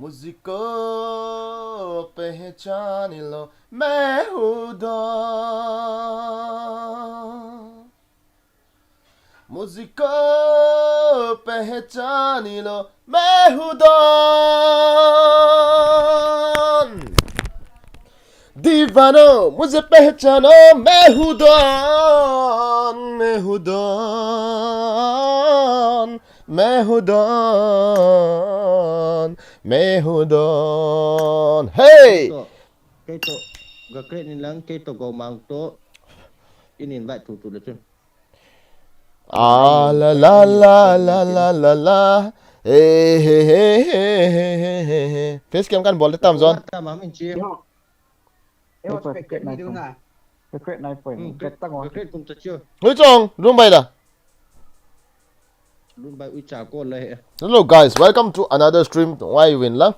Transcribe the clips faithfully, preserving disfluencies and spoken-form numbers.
मुझको पहचान लो, मैं हूँ डॉन। मुझको पहचान लो, मैं हूँ डॉन। दीवानो, मुझे पहचानो, मैं हूँ डॉन, मैं हूँ डॉन, मैं हूँ डॉन, मैं हूँ don. Hey! Kei to, kei to, ga create ni lang, kei to go mang to, in invite tu tu le tu. Ah, la, la, la, la, la, la, la. Hey, hey, hey, hey, hey, hey, hey, hey. Face cam kan bol tam zon. Tam am in chi. Yo. Eh, what Epa, spec secret ni knife dun one. Na? Secret knife one. Hmm, Secret tang one. Secret kum ta chiu. Hui chong, lung bai da. Lung bai ui cha ko le. Hello guys, welcome to another stream. Why you win la?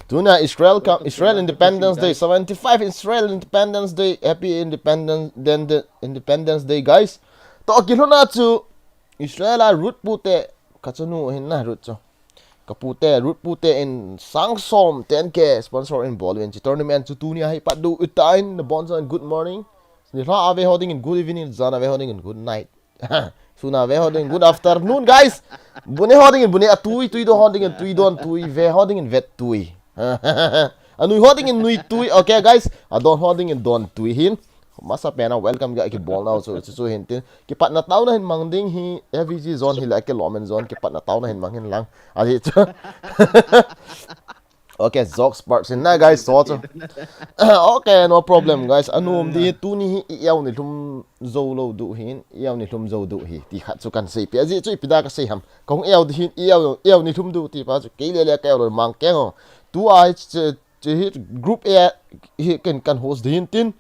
Tuna Israel kam, Israel Independence Day, seventy-five Israel Independence Day, happy Independence, then the Independence Day, guys. To kilhona chu Israel a Ruth pute, ka chanu hin na Ruth chu. Ka pute, Ruth pute in sang som ten K sponsor in bol in chi tournament chu tuni a hi pat du uta in the bonds and good morning. Ni hla a ve ho ding in good evening, jan a ve ho ding in good night. Sun a ve ho ding in good afternoon, guys. Bune ho ding in bune a tui, tui do ho ding in tui don tui, ve ho ding in vet tui. A nui ho ding in nui tui, okay, guys. A don ho ding in don tui hin. Masa pen a welcome ga ki bol nau chu, chu, chu hin tin. Kipatna tauna hin mang ding hi, F V G zone hi le ke lomen zone, kipatna tauna hin mang hin lang. A hi chu. Okay, jokes part sin na, guys, so chu. Okay, no problem, guys. Anum di tuni hi i eu ni lhum zo lo du hin, i eu ni lhum zo du hi. Ti khat chu kan sei pi. A ji chu i pi da ka sei ham. Kong eu di hin, i eu, eu ni lhum du ti pa chu. Kei le le ka eu lo mang keng ho. Tu ai chu Chu hi group A hi ken kan host di hin tin.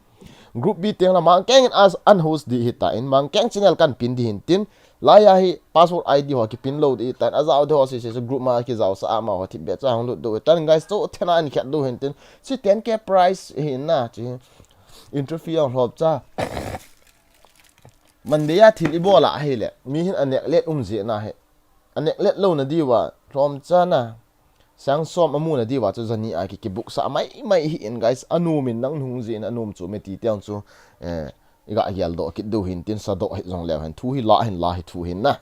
Group B teng la mang keng in as an host di hi ta in mang keng channel kan pin di hin tin. Lai a hi password I D ho ki pin lo di tan a zau de ho si si group ma ki zau sa ama ho thip be cha hong lut do tan guys to thena in khat do hin tin. Si ten K prize hi na chi interview ang hlop cha. Monday a thil i bol a hi le mi hin a nek let um ji na hi. A nek let lo na di wa hlom cha na. Sang som a mu na di wa chu zani a ki, ki buk sa mai mai hi in guys. A num in nang hung ji in a num chu me ti tiang chu, eh, i ga gel do kit do hin tin sa do hi zong leo hin thu hi la hin la hi thu hin na.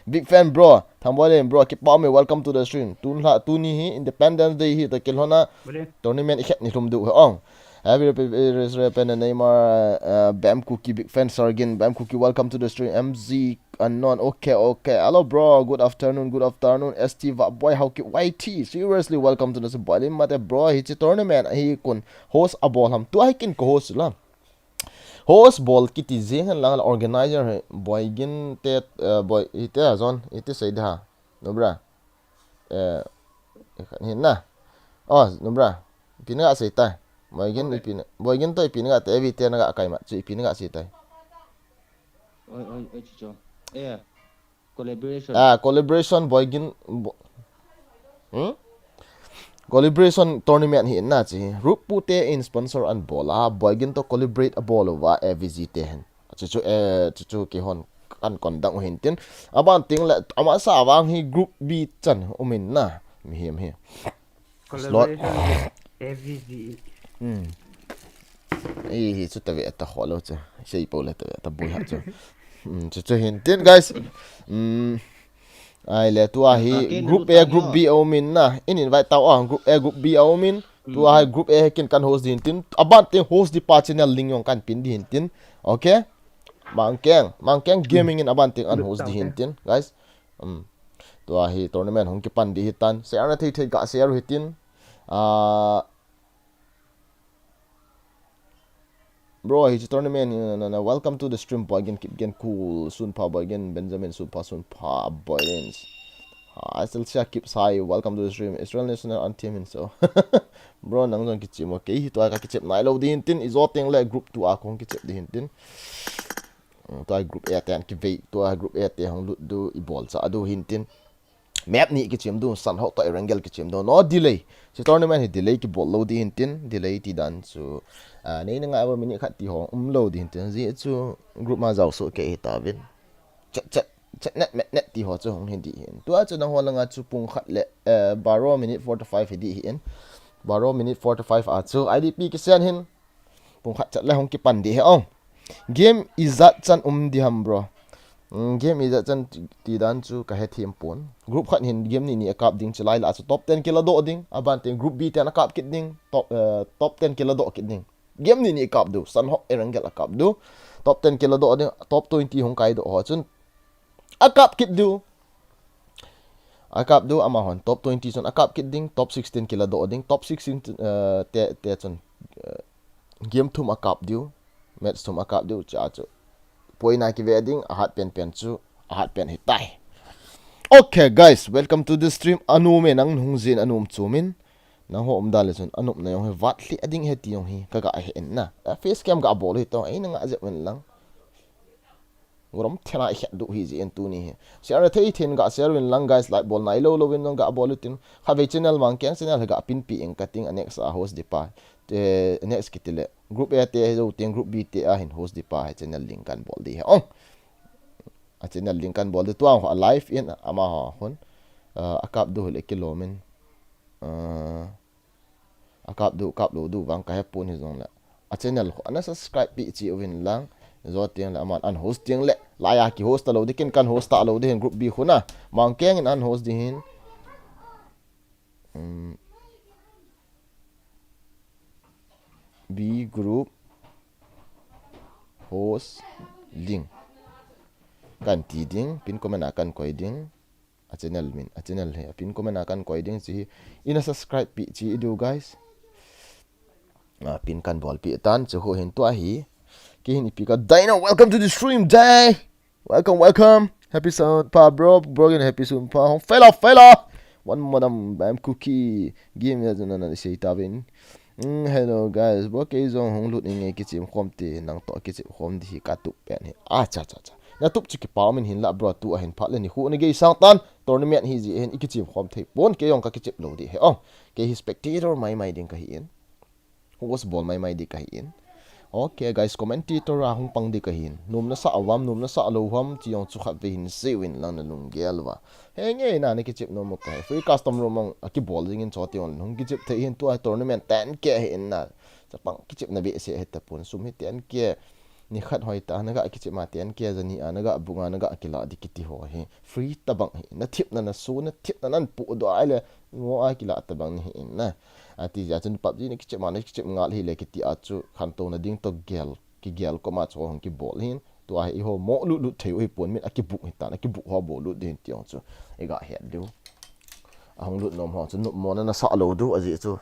Big fan bro. Thang bol in bro. Keep on me. Welcome to the stream. Tun hla, tuni hi Independence Day hi ta kil hona. Bole. Tournament i khet ni hlum du hi ong. Happy, happy, happy, Neymar, uh, Bam Cookie, big fan Sargin, Bam Cookie, welcome to the stream, M Z Anon, okay, okay, hello bro, good afternoon, good afternoon, S T Va Boy, how ki Y T, seriously, welcome to the stream, Boy Lim Mate, bro, hi chi tournament, hi kun host a bol ham, tu hi kin ko host la. Host bol kiti jing hen lang organizer hi, Boy Gin te, uh, Boy, hi te a zon, hi te sei de ha, no bra. Eh, eh, khat hin na. Oh, nubra. Ipi na ga sei ta. Boy Gin, okay. Ipi na, Boy Gin to ipi na ga te, every te na ga kai ma. Chu ipi na ga sei ta. Oi, oi, oi, chicho. Eh, collaboration. Ah, collaboration, Boy Gin, bo-, hmm? Collaboration tournament hi na chi. Ruth pute in sponsor an bol a, Boy Gin to collaborate a bol uva, A V G te hen. Chu chu, eh, chu chu ki hon kan kon dang u hin tin. Aban ting le, ama sa vang hi group B chan um in na. Mi hiam hi. Collaboration with A V G. Hmm. Ei, hi chu ta ve ta ho lo chu. Sei po le ta ve ta bul ha chu. Hmm, chu chu hin tin, guys. Hmm. Ai le tu a hi group A, group B a um in na. In invite tau a group A, group B a um in. Tu a hi group A hi kin kan host di hin tin. Aban ting host di pa channel link jong kan pin di hin tin. Okay? Mangkeng, Mangkeng Gaming in aban ting an host di hin tin, guys. Um, tu a hi tournament hung kipan di hi tan. Share na thei thei ga share hi tin. Ah, Bro, hiche tournament hi na, na, na, welcome to the stream, Boygen Kipgen Cool, Sunpha Boygen, Benjamin Sunpha, Sunpha Boygen. Ha, Celsia Kipsai, welcome to the stream. Israel national anthem hin so. Bro, nang jong kichep mo. Kei hi tua ka kichep nailou ding hin tin, ijo teng le group two a kong kichep ding hin tin. Mm, tua group A ten kivei, tua group A te hung lut diu, ibol cha diu hin tin. Map ni kichep diu, Sanhok toh Erangel kichep diu. No delay. Hiche tournament hi delay kibol lou ding hin tin, delay ti dan chu. Ah, nei na ngai uva minute khat ti ho umlou ding hin tin. Ajeh chu group ma jao soh kei hi tauvin. Chat, chat, chat net, met net ti ho chu hung hi ding hin. Tua chu nangho langa chu pung khat le, eh, baro minute forty-five hi ding hin. Baro minute forty-five a chu I D P kisend hin. Pung khat chat le hung kipan ding hi ong. Game ijat chan um ding ham, bro. Mm, game ijat chan ti, ti dan chu ka hethem pon. Group khat hin game ni ni akap ding, chulai lah chu top ten kiladoh ding. Aban teng group B ten akap kit ding. Top, eh, top ten kiladoh kit ding. Game ni ni akap diu. Sanhok Erangel akap diu. Top ten kiladoh ding. Top twenty hung kaidoh ho chun akap kit diu. Akap diu, amahon top twenty chun akap kit ding, top sixteen kiladoh ding, top sixteen, eh, te, te chun, eh, game thum akap diu, match thum akap diu, cha chu. Poina kive ding, ahat pen pen chu, ahat pen hitai. Okay, guys, welcome to the stream. Anom e, nang hung jin anom chu min. Nangho um da le chun, anom na jong hi vat lheh ding ahi ti jong hi, ka ga he in na. Eh, face cam ga bol hi to, ei na nga jep uvin lang. Gorom thena i khet diu hi jeh in tuni hi. Share thei thei in ga share uvin lang guys, like bol nailou lou vin jong ga bol utin. Khatvei channel Mangkeng channel hi ga pinpi ing kating, a next a host ding pa. Te, next kiti le. Group A te hi jou teng group B te a hin host ding pa hi channel link kan bol ding hi. Ong. A channel link kan bol ding tua ho a live in amaho hon. Ah, akap diu hi le kilom in. Ah, Akap diu, kap lou diu vang ka he pon hijongle. A channel ho ana subscribe pi chi uvin lang. Jo teng le aman ana host teng le. Laiya ki host talou ding, ken kan host talou ding hin group B khu na. Mangkeng in ana host ding hin. Um, B group host link. Kan ti ding, pin comment a kan koi ding. A channel min, a channel hi, a pin comment a kan koi ding chi hi. Ina subscribe pi chi i diu, guys. A pin kan bol pi tan chu ho hin tua hi. Kei hin ipi ka Dino, welcome to the stream, Day. Welcome, welcome. Happy Sunpha, bro. Bro, again, happy Sunpha. Hong fella, fella. One madam, bam cookie. Game ya jana na sei ta vin. Mm, hello guys, bro, kei jong hung lut inge kichim khom ti, nang toh kichim khom ding hi ka tup pen hi. Ah, cha, cha, cha. Na tup chu kipa um in hin la, bro, tua hin phat le nikho na gei sang tan, tournament hi jeh hin i kichim khom thei pon, kei jong ka kichim lou ding hi. Oh, kei hi spectator mai mai ding ka hi in. Host bol mai mai ding ka hi in. Okay, guys, commentator a hung pang ding ka hi in. Nom na sa uvam, nom na sa lou uvam, ti jong chu khatvei hin sei uvin lang na lunggel uva. He nge na, na kichim nom u ka he. Free custom room a kibol ding in chu ti jong hung kichim thei hin, tua tournament ten K hi in na. Chapang kichim na behseh hi tapon, sum hi ten K. Nikhat hoi ta, na ga kichim a ten K, jani a, na ga bung a, na ga kila ding kiti ho hi. Free tabang hi, na thipna na su, na thipna nan pu do ai le, ngo a kila tabang ni hi in na. Ati ja chun PUBG na kichim a, na kichim ngal hi le kiti a chu khantou na ding toh gel. Kigel koma chu hung kibol hin. Tua hi eiho mo lut lut thei u hi pon, min a kibuk hi tan, a kibuk ho bol lut ding ti jong chu. I ga het diu. A hung lut nom ho chu nopmo na na sa lou diu a jeh chu.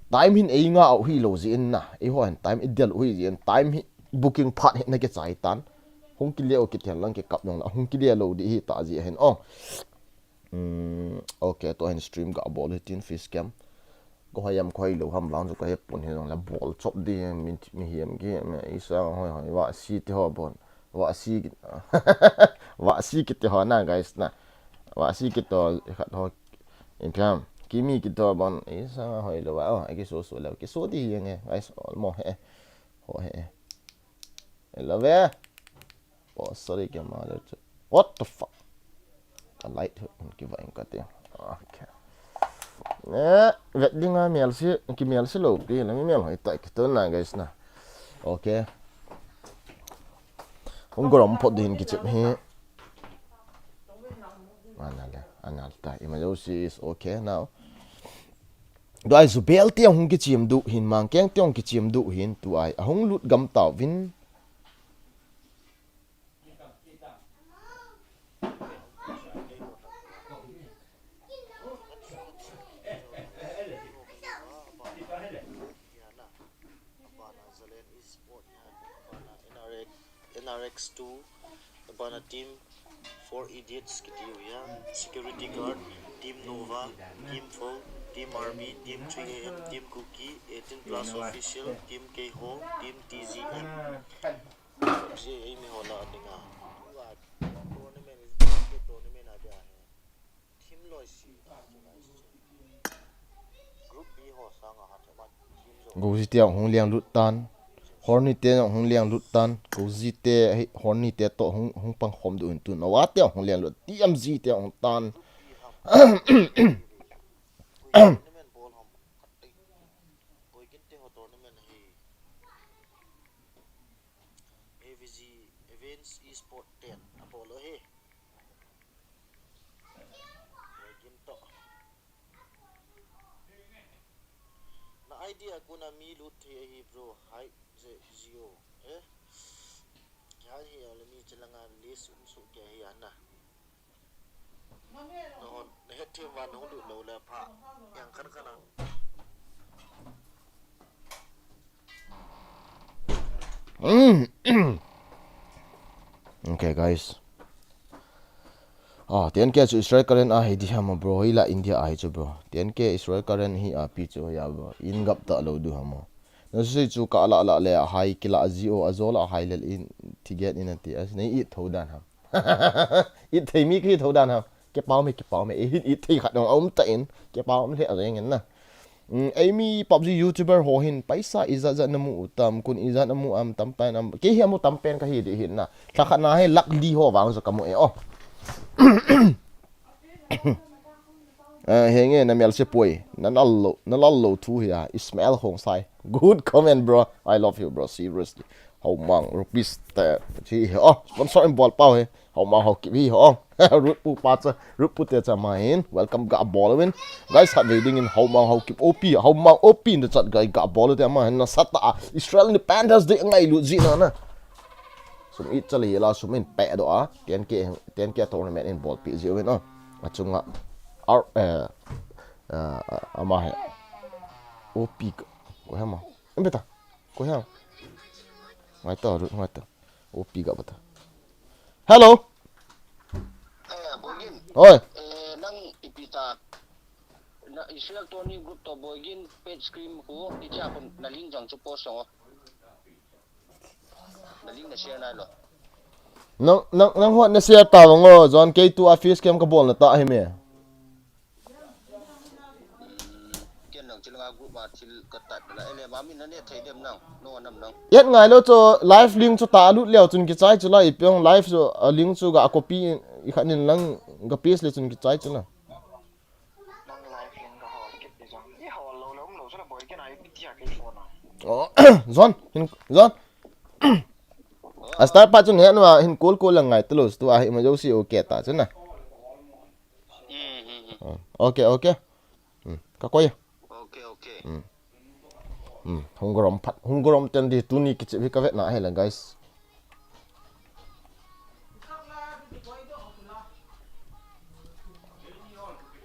Time hin ei nga u hi lou jeh in na. Eiho hin time i del u hi jeh in, time hi booking phat hi na kichai tan. Hung kile u kithel lang kikap jong la. Hung kile lou ding hi ta jeh hin. Oh. Hmm, okay, tua hin stream ga bol hitin face cam. Ko hoi am ko hoi lou ham vang chu ka he pon hijongle bol chop ding mi, mihem ki, mi isa hoi hoi va si ti ho bon. Va si ki, va si kiti ho na guys na. Va si kiti ho khat ho. In tham, kimi kiti ho bon. Isa hoi lou va. Oh, aki so so lou. Ki so ding hi nge guys, all mo he. Ho he. Hello ve. Oh, sorry, ke ma lo chu. What the fuck? Ka light hu, ki va in ka ti. Okay. Ne, vet ding a mial si, ki mial si lo pi, la mi mial hoi ta ki to na, guys na. Okay. Hung gorom phot ding kichim hi. Anale, anal ta. Emergency is okay now. Duai Zubel te hung kichim diu hin, Mangkeng te hung kichim diu hin, tu ai, ahung lut gam tauvin. R X two, abana Team Four Idiots kiti u ahi. Security Guard, Team Nova, Team Four, Team R B, Team three A M, Team Kuki, eighteen Plus Official, Team Keiho, Team T Z M. J A mi ho la dinga. Tournament is tournament a dia. Team loi si. Group B ho sanga ha thema team zo. Gozi te hung liang lut tan. Horny te hung liang lut tan. Gozi te hi Horny te to hung, hung pang khom du hin tun. Awa te hung liang lut. T M Z te hung tan. Tournament bol hom. Boigin te ho tournament hi. A V G Events Esport ten abol u ahi. Boigin to. Na idea kuna mi lut thei ahi bro, hai je zio. Eh? Kya hi ale mi chelanga list um su kya hi ana. Na hon, na het thei van hung lut lo le pha. Yang khan khan a. Mm. Okay, guys. Ah, T N K chu Israel Karen a hi di ham bro, hi la India a hi chu bro. T N K Israel Karen hi a pi chu ya bro. In gap ta lo du ham. Na su chu ka la la le a hai kila a zio a zo la a hai le in tiget in a ti as nei i tho dan ham. I thei mi ki tho dan ham. Ke pau me, ke pau me. I, i thei khat dong a um ta in. Ke pau um le a reng in na. Mm, ei mi PUBG YouTuber ho hin paisa ijat jat na mu u tam, kun ijat na mu am tam pen am. Kei hi amu tam pen ka hi di hin na. Thla khat na hi lak li ho vang zo ka mu e o. Eh, henge na mel se poi. Na lal lo, na lal lo thu hi a. Ismail Hongsai. Good comment, bro. I love you, bro. Seriously. Haumang rupees te. Chi he. Oh, sponsor in bol pau he. Haumang Haokip hi ho. Rut pu pa cha, rut pu te cha ma hin. Welcome ga bol win. Guys, hat ve ding in Haumang Haokip O P, Haumang O P in the chat guy ga bol te ma hin na sat a. Israel Independence Day ngai lu ji na na. Sum it cha le la sum in pe do a. T N K, T N K tournament in bol pi ji win a. A chunga. Ar, eh, eh, ama he. O P ko he ma. Em beta. Ko he. Ngai ta, rut ngai ta. O P ga bata. Hello. Eh, Boigin. Oi. Eh, nang ipi ta. Na Israel Tony group to Boigin page screen ko icha kon na link jang chu post song. Na link na share na lo. Nang, nang, nang hot na share ta bang o, John K two a face cam ka bol na ta hi me. Ken nang chilanga group ma thil ka tat la ele ma min na ne thei dem nang. No nam nang. Yet ngai lo chu live link chu ta lut leo chun kichai chu la i piong live chu a link chu ga copy i khat nin lang ga paste le chun kichai chu na. Nang live link ka hol kit di jang. I hol lo lo um lo chu la boi ken ai pi ti ha ke phone na. Oh, John, hin, John. A star pa chun he no hin kol kol la ngai tu lo tu a hi ma jo si okay ta chu na. Mm, mm, mm. Oh, okay, okay. Mm, ka koi. Okay, okay. Mm. Mm, hung gorom phat, hung gorom ten di tuni kichi hi ka vet na he la guys.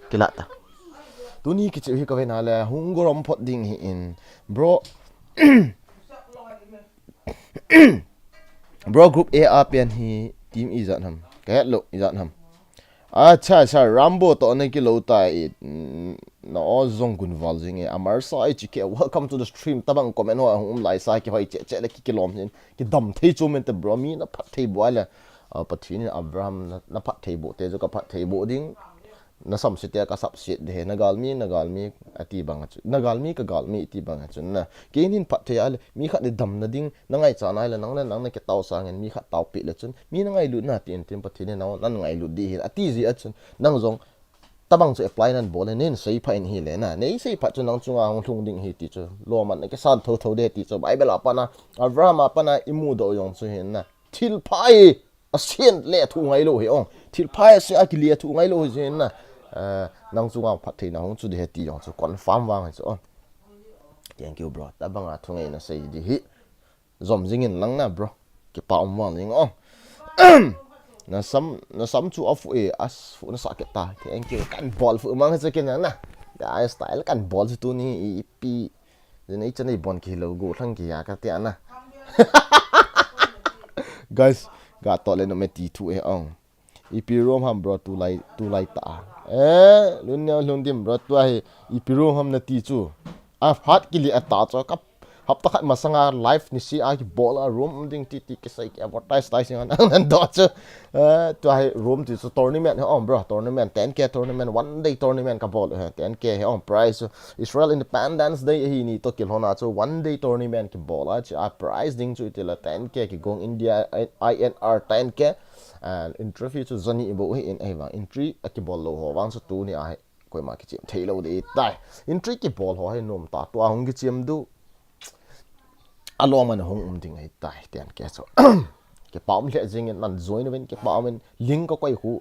Kila ta. Tuni kichi hi ka vet na le hung gorom phot ding hi in. Bro. Bro, group A a pen hi team ijat ham. Ka het lo ijat ham. Acha, acha, Rambo to na kilo ta i, mm, na o zong gun val jing e. Amar sa i chike, welcome to the stream. Tabang comment ho hung um lai sa ki hoi che che le ki kilom hin. Ki dam thei chu men te bro, mi na phat thei bo le. Ah, Pathin in Abraham na, na phat thei bo te jo ka phat thei bo ding. Na samse te ka sapse de he, na galmi, na galmi, ati bang a chu. Na galmi, ka galmi, ati bang a chu. Na, keinin phat thei a le, mi khat ni dam na ding, na ngai cha nai le, nang le, nang na ke tau sa ngen, mi khat tau pi le chun, mi na ngai lut na ti in tin Pathin in na, nan ngai lut di hi, ati ji a chun, nang jong, tabang chu apply nan bol le, nin sei pha in hi le na, nei sei pha chu nang chunga hung lhung ding hi ti chu, lo man na ke san tho tho de ti chu, Bible a pa na, Abraham a pa na, i mu do jong chu hin na, thil pha i, A sian le thu ngai lo hi ong. Thil phai a sia ki le thu ngai lo hi jin na. Eh, nang chu ngam phat thei na hong chu de he ti jong chu confirm vang hi chu ong. Thank you, bro. Tabang a thu ngai na sei di hi. Zom jing in lang na, bro. Kipa um vang jing ong. Na sam, na sam chu a fu e, as fu na sa ke ta. Thank you. Kan bol fu mang hi chu ken na. Ya style kan bol chu tuni i pi. Jin i chan i bon ki lo go thang ki ya ka ti ana. Guys, ga to le no me ti thu e ong. Ipi room ham bro, tulai, tulai ta. Eh, Lunneo Lhungdim bro, tua hi ipi room ham nati chu. A phat kili ata chu ka hapta khat masanga live ni si a kibol a room um ding ti ti kisei ki advertise tai sing an an do chu. Eh, tua hi room ti chu tournament hi ong bro, tournament, ten K tournament, one day tournament kabol hi, ten K hi ong prize chu. Israel Independence Day hi ni to kilhona chu one day tournament kibol a chi a prize ding chu itila ten K kigong India I N R ten K. And entry fee chu zani bo hi in ahi vang entry a kibol lou ho vang chu tuni a hi koima kichim thei lou ding tai. Entry kibol ho hi nom ta tua hung kichim du. Alom an hung um ding ahi tai ten K chu. Kipa um lheh jing in nan join uvin kipa um in link ka koi khu.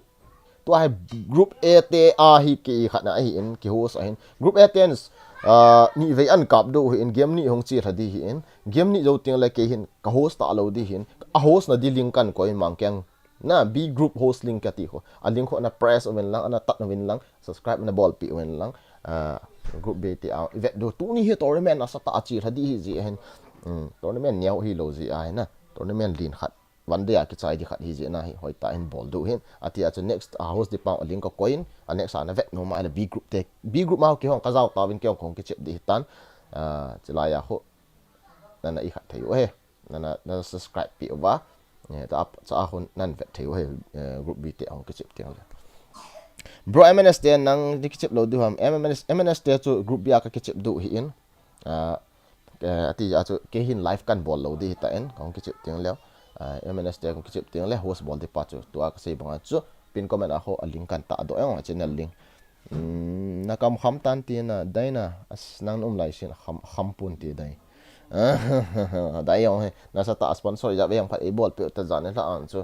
Tua hi group A te a hi ki khat na ahi in ki host ahin. Group A ten, ah, ni vei an kap do hi in game ni hung chi lha di hi in. Game ni jo ting le ke hin ka host ta lo di hin. A host na di link kan koi mang keng. Na B group host link ka ti kho. A link kho na press uvin lang, ana tat uvin lang, subscribe na bol pi uvin lang. Ah, group B te a, i vet do tuni hi tournament a sa ta a chi lha di hi ji ahin. Hmm, tournament neo hi lo ji ahin na. Tournament lin khat. One day a kichai di khat hi ji na hi. Hoi ta hin bol do hin. A ti a chu next a host di pa a link ka koi in. A next a na vet no ma a B group te. B group ma ki hong ka jao ta vin ki hong kong kichip di hi tan. Ah, chi lai a ho. Na na i khat thei u he. Nana, nana subscribe pi uva. Eh, ta ap, cha a hun nan vet thei u he, eh, group B te hong kichip ting le. Bro, M N S te nang di kichip lo du ham. M N S, M N S te chu group B a ka kichip du hi in. Ah, eh, ati a chu ke hin live kan bol lo di hi ta in, hong kichip ting le. Ah, M N S te hong kichip ting le, host bol di pa chu. Tua ka sei bang a chu, pin comment a ho a link kan ta do eng channel link. Hmm, na kam kham tan ti na, Daina, as nang um lai sin kham, kham pun ti dai. Dai jong he, na sa ta sponsor ja ve jong phat ei bol pe ta jan la an chu.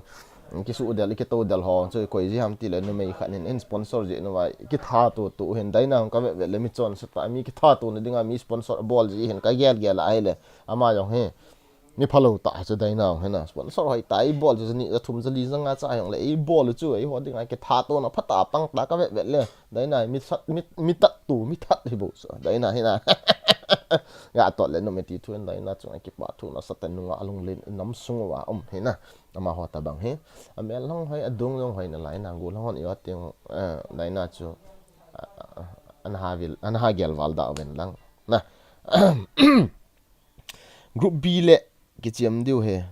Ki su del, ki to del ho chu koi ji ham ti le nu mei khat nin in sponsor ji nu vai. Ki tha tu tu hin Daina ka ve ve le mi chon sa ta mi ki tha tu na dinga mi sponsor bol ji hin ka gel gel ai le. Ama jong he. Mi phalo ta chu Daina hena sponsor hoi ta i bol chu ni ja thum ja li ja nga cha hong le i bol chu i ho dinga ki tha to na pha ta pang ta ka ve ve le Daina mi sat mi, mi tat tu mi that hi bo sa Daina hena ya to le no me ti thu Daina chu ki pa thu na sa ta nu nga alung len nam sung wa um hena ama ho ta bang he a mel long hoi a dung long hoi na lai na gu long hon i wa ting Daina chu an ha vil an ha gel val da ven lang na Group B le kichiam diu he.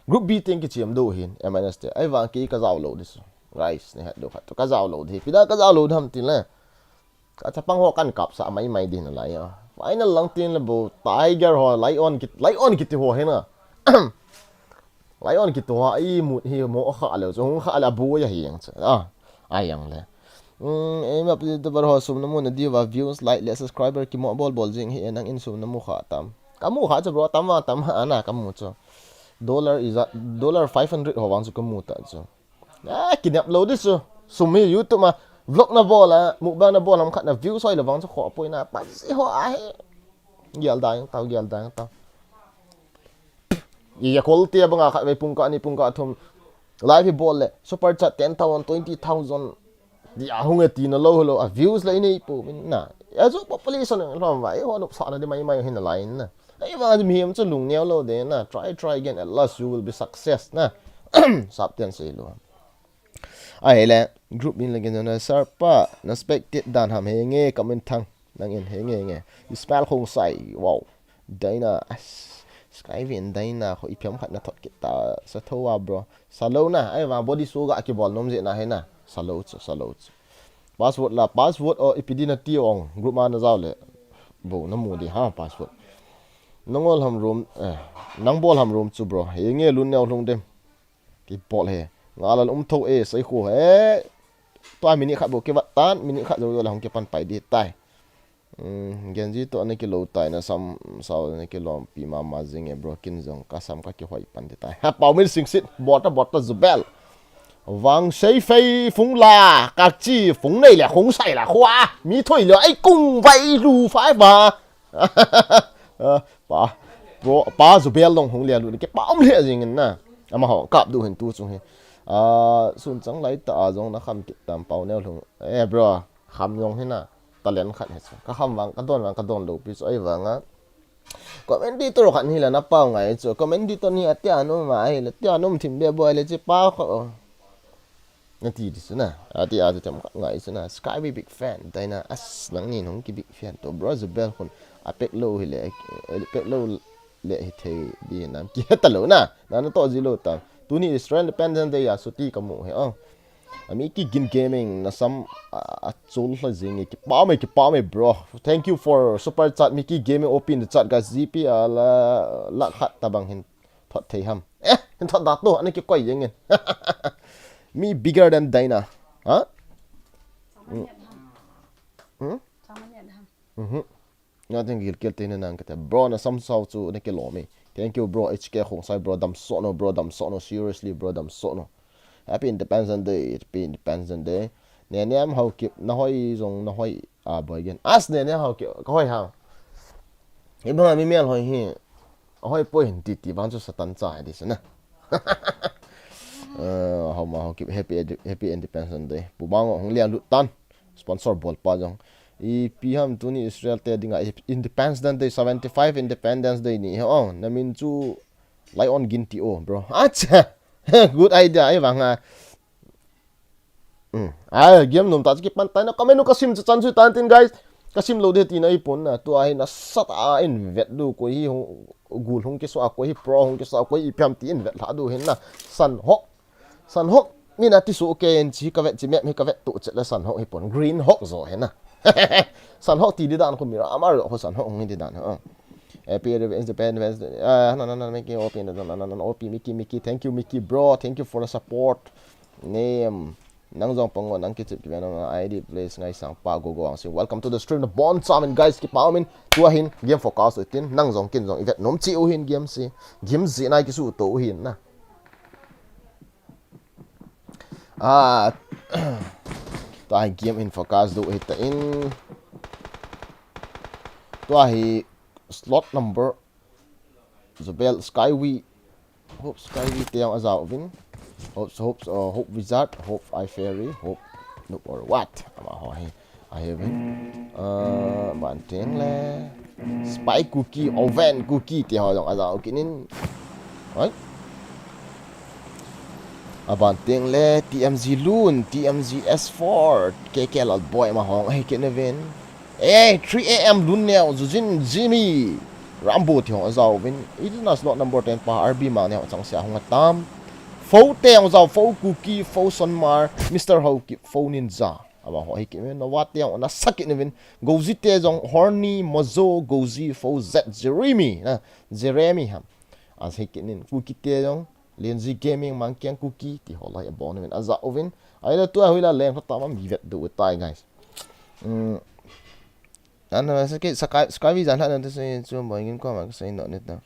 Group B teng kichiam diu hin M N S te. Ai vang ki ka jao lo dis. Guys, ne hat do khat. Ka jao lo di. Pida ka jao lo dham tin le. Ka chapang ho kan kap sa mai mai din la ya. Final lang tin le bo Tiger ho Lion kit Lion kiti ho he na. Lion kiti ho i mut hi mo kha le. Jong kha le bu ya hi yang cha. Ah. Ai yang le. Hmm, ei map YouTuber ho sum namu na diu va views, like le subscriber kimo bol bol jing hi nang in sum namu kha tam. Kamu kha chu bro tam va tam ha na kamu chu. Dollar is a, dollar five hundred ho vang chu kamu ta chu. Ah, kinep lo di chu. Sum hi YouTube ma vlog na bol a, mukbang na bol ham khat na views hoi lo vang chu kho poi na pa si ho a he. Gel dang tau, gel dang tau. Iya kol tia banga khat vei pungka ni pungka thum. Live hi bol le super chat ten thousand, twenty thousand. Dia hung e ti na lo lo a views le nei pu min na. Ya zo population lo va e ho nup sa na di mai mai hin la in na. Ai va mi hem chu lung neo lo de na. Try try again at last you will be success na. Sap ten sei lo. Ai le group in le gen na sar pa na spectate dan ham he nge comment thang. Nang in he nge nge. Ismail Khongsai. Wow. Daina. Skyvin Daina kho i phiam khat na thot kit ta sa tho a bro. Sa lo na ai va body su ga ki bol nom je na he na. Sa lo chu sa lo chu. Password la password o ipi di na ti ong group ma na jao le. Bo na mu di ha password. Nangol ham room eh nang bol ham room chu bro. He nge lun neo hlung dem. Ki bol he. Nga la um tho e sai khu he. Tua minute khat bo ki vat tan minute khat jo jo la hung ki pan pai di tai. Genji to ana kilo tai na sam sao ana kilom pi mama jing e bro kin jong ka sam ka kihoi pan ti tai. Ha Pau Min Singsit bota bota Zubel. Vang sei fei phung la ka chi phung nei le khung sai la khua mi thoi le ai kung vai lu fai va. Pa bro pa Zubel long hung le lu ni ke pa um le jing in na. Ama ho kap du hin tu chung hi. Sun chang lai ta a jong na kham kit tam Pau Neo Lhung. Eh bro kham jong hi na. Talent khat hi chu. Ka kham vang, ka don vang, ka don lo pi chu ai vang a. Commentator khat ni la na pau ngai chu. Commentator ni atia nom ma ai la tia nom thim be boi le chi pa kho. Na ti di suna. Ati ati tam khat ngai suna. Sky big fan. Dai na as nang ni nong ki big fan to bro Zubel khun. A pek lo hi le pek lo le hi thei di nam ki heta lo na. Na na to ji lo ta. Tuni Israel Independence Day ya suti ka mu he oh. Mickey Gin Gaming, na sam a chul hla jing e, kipah mai, kipah mai, bro. Thank you for super chat, Mickey Gaming, O P in the chat, guys. G P a la, la khat tabang hin thot thei ham. Eh, hin thot da to, ani ki koi jing in. Me bigger than Dyna. Ha? Hmm? Mhm. Nga teng gil kel te na nang kate. Bro, na sam sao chu na ke lo mi. Thank you, bro. H K Khongsai, bro. Dam sono, bro. Dam sono. Seriously, bro. Dam sono. Happy Independence Day. Happy Independence Day. Ne ne am hau kip. Na hoi zong, na hoi. Ah, boy again. As ne ne hau kip. Ka hoi hau. Iba mi mel hoi hi. A hoi poi hin ti ti bang chu Satan cha hai di sana. Eh, hau ma hau kip. Happy Indi-, Happy Independence Day. Pu bang hong liang lut tan. Sponsor bol pa jong. Ipi ham tuni Israel te dinga Independence Day, seventy-five Independence Day ni he oh. Na min chu Lion Gin ti oh, bro. Acha. Good idea, ai vang ha. Hmm. Ai, game nom ta chu kipan tai na. Comment u ka sim chu chan chu tan tin, guys. Ka sim lo de ti na i pon na. Tu ai na sat a in vet du ko hi hung gul hung ki so a ko hi pro hung ki so a ko hi ipi ham ti in vet la du hin na. San hok. San hok, min a ti su ke en chi ka vet chi map hi ka vet tu chet le San hok hi pon green hok zo he na. San hok ti di dan khu mi ra amar ho San hok ngi di dan ho. Happy Independence, ah, na, na, na, Mickey, O P, na, na, na, na, O P, Mickey, Mickey, thank you, Mickey, bro, thank you for the support. Name, nang jong pango, nang kichip kibe na, I D, please, ngai sang pa, go, go, ang sing. Welcome to the stream, the bon, samin, guys, kipah min, tua hin, game focus, itin, nang jong kin jong, ivet nom chi u hin, game si, game si, nai kisu to u hin, na. Ah, tua hi game in focus do hita in. Tua hi slot number Zobel Skyway. Hope Skyway te jong ajaovin. Hope, hope, uh, hope Wizard, hope I Fairy, hope Noob or what. Ama ho hi. Ahi uvin. Uh, ban teng le. Spy Cookie, Oven Cookie, ti ho jong ajao kit in. Oi. Aban teng le, T M Z Loon, T M Z S four, K K Lalboi ama ho jong ahi kit uvin. Eh, three A M Lun Neo, Zuzin, Jimmy, Rambo ti ho jong ajao uvin. Iti na slot number ten pa, R B ma neo chang sia hung atam. Fo te jong ajao, Fo Cookie, Fo Sonmar, Mister Haokip, Fo Ninja. Ama ho ahi kit uvin, Nova te jong ana sa kit uvin. Gozi te jong Horny, Mozo, Gozi, Fo Z, Jeremy, na, Jeremy ham. Ahi kit in, Kuki te jong, Lenzi Gaming, Mangkiang Kuki, ti ho lai abon uvin, ajao uvin. Ahile tua hoila leng lha tam a mi vet do tai, guys. Hmm. Ana sa ki, sa kai, sa kai vi jan ha na te se chu boi ngin ko ma ka sei no ne ta.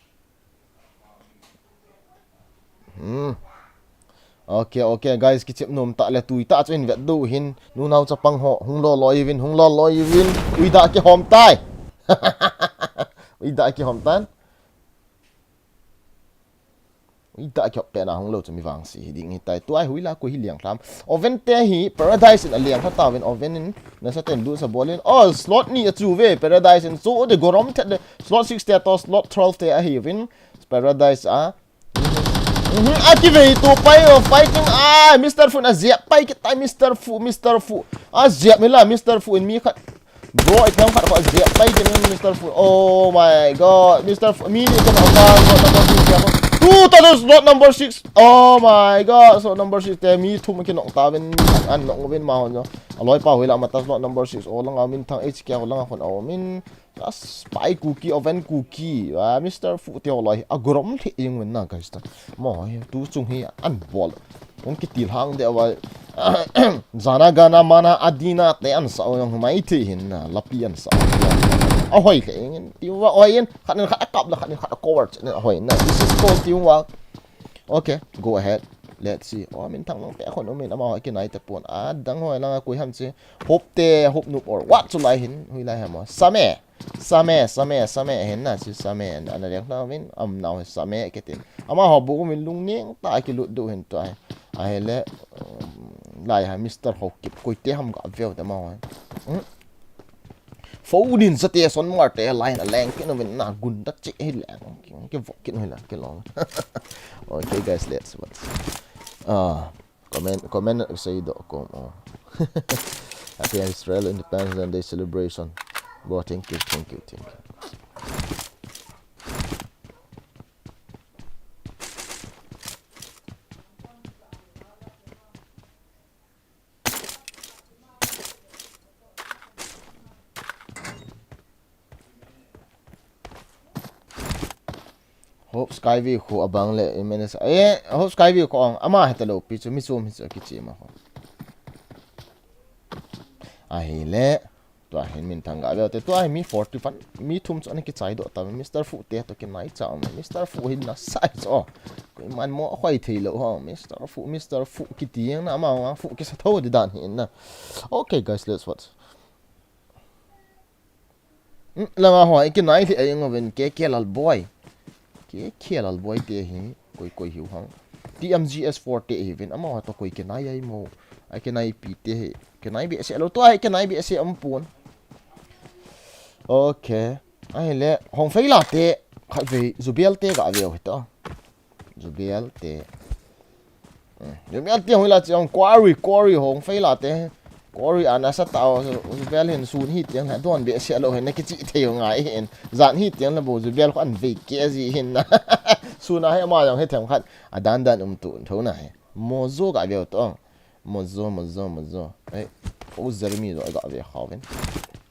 Hmm. Ok, ok, guys, kichep nom ta le tui ta chu in vet do hin. Nu nao chapang ho, hung lo loi vin, hung lo loi vin. Ui da kihom tai. Ui da kihom tan. Ui da kihop pe na hung lo chu mi vang si hi ding hi tai. Tua hoila ko hi liang tham. Oven te hi Paradise in a liang tha ta vin Oven in na sa ten du sa bol in. Oh, slot ni a chu ve Paradise in chu de gorom thet de. Slot six te to slot twelve te ahi vin. Paradise a. Mhm, a kivei tu pai o, fighting, ah, Mister Fu na ziap pai kit tai, Mister Fu, Mister Fu. A ziap mi la, Mister Fu in mi khat. Bro, i thang khat kho ziap pai kit in, Mister Fu. Oh my God, Mister Fu, mi ni kan ata, slot number six, ya ko. Tu ta tu slot number six. Oh my God, slot number six te mi thum ki nok ta vin, an nok vin ma hon jo. A loi pa hoila ma ta slot number six. O lang a min thang H K o lang a khon a o min. Spy Kuki, Oven Kuki, ah, Mister Fu te ho lai, a gorom lheh jeng uvin na, guys ta. Mo, tu chung hi an bol. Hung kiti hang de vai. Jana gana mana adina te an sa ong mai the hin na, lapi an sa. A hoi lheh jeng in, ti va oi in, khat in khat a kap la, khat in khat a cover chen a hoi na. This is called ti va. Okay, go ahead. Let's see. Oh, min thang long pe khon um in ama hoi ki nai te pon. A dang hoi lang a kui ham che. Hope te, Hope Noob or what chu lai hin, hui lai ham. Same. Same, Same, Same, hin na, si Same, ana leng na vin, am nau hi Same, ke tin. Ama ho bu min lung ning ta ki lut du hin tu ai. Ahile, um, lai ha Mister Haokip, koi te ham ka veu te ma ho. Hmm? Fo din sa te son mar te line a leng kit uvin na gun da che hi leng. Ki, ki vok kit uvin la, ki long. Okay, guys, let's watch. Ah, comment, comment sei do kom, oh. Happy Israel Independence Day celebration. Bro, thank you, thank you, thank you. Hope Skyview khu abang le, M N S. Eh, Hope Skyview khu ong, ama heta lo pi chu, mi chom hi chu kichi ma khu. Ahile, tua hin min thang ga ve te, tua hi mi forty-one, mi thum chu ana kichai do ta, Mister Fu te to kinai cha um, Mister Fu hin na sai chu. Koiman mo a khoi thei lo ho, Mister Fu, Mister Fu kiti na, ama, ama Fu kisa tho di dan hi na. Okay, guys, let's watch. Hmm, langa ho, i kinai lhi ai ngo ven, K K Lalboi. K K Lalboi te hi, koi koi hiu hang. T M G S four te hi ven, ama ho to koi kinai ai mo. Ai kinai pi te hi, kinai be se lo to ai kinai be se am pun. Okay. Ahile, Hongfei la te, khat ve, Zubel te ga ve hi to. Zubel te. Hmm, Zubel te hoi la chiang Quarry, Quarry Hongfei la te. Quarry ana sa ta o, Zubel hin sun hi tiang la don be se lo hin na kichi thei ngai hin. Zan hi tiang la bo Zubel ko an ve ke ji hin na. Sun a he ma jong he them khat. A dan dan um tu tho na he. Mozo ga ve to. Mozo, mozo, mozo. Ei, Fo Jeremy zo ga ve kha ven.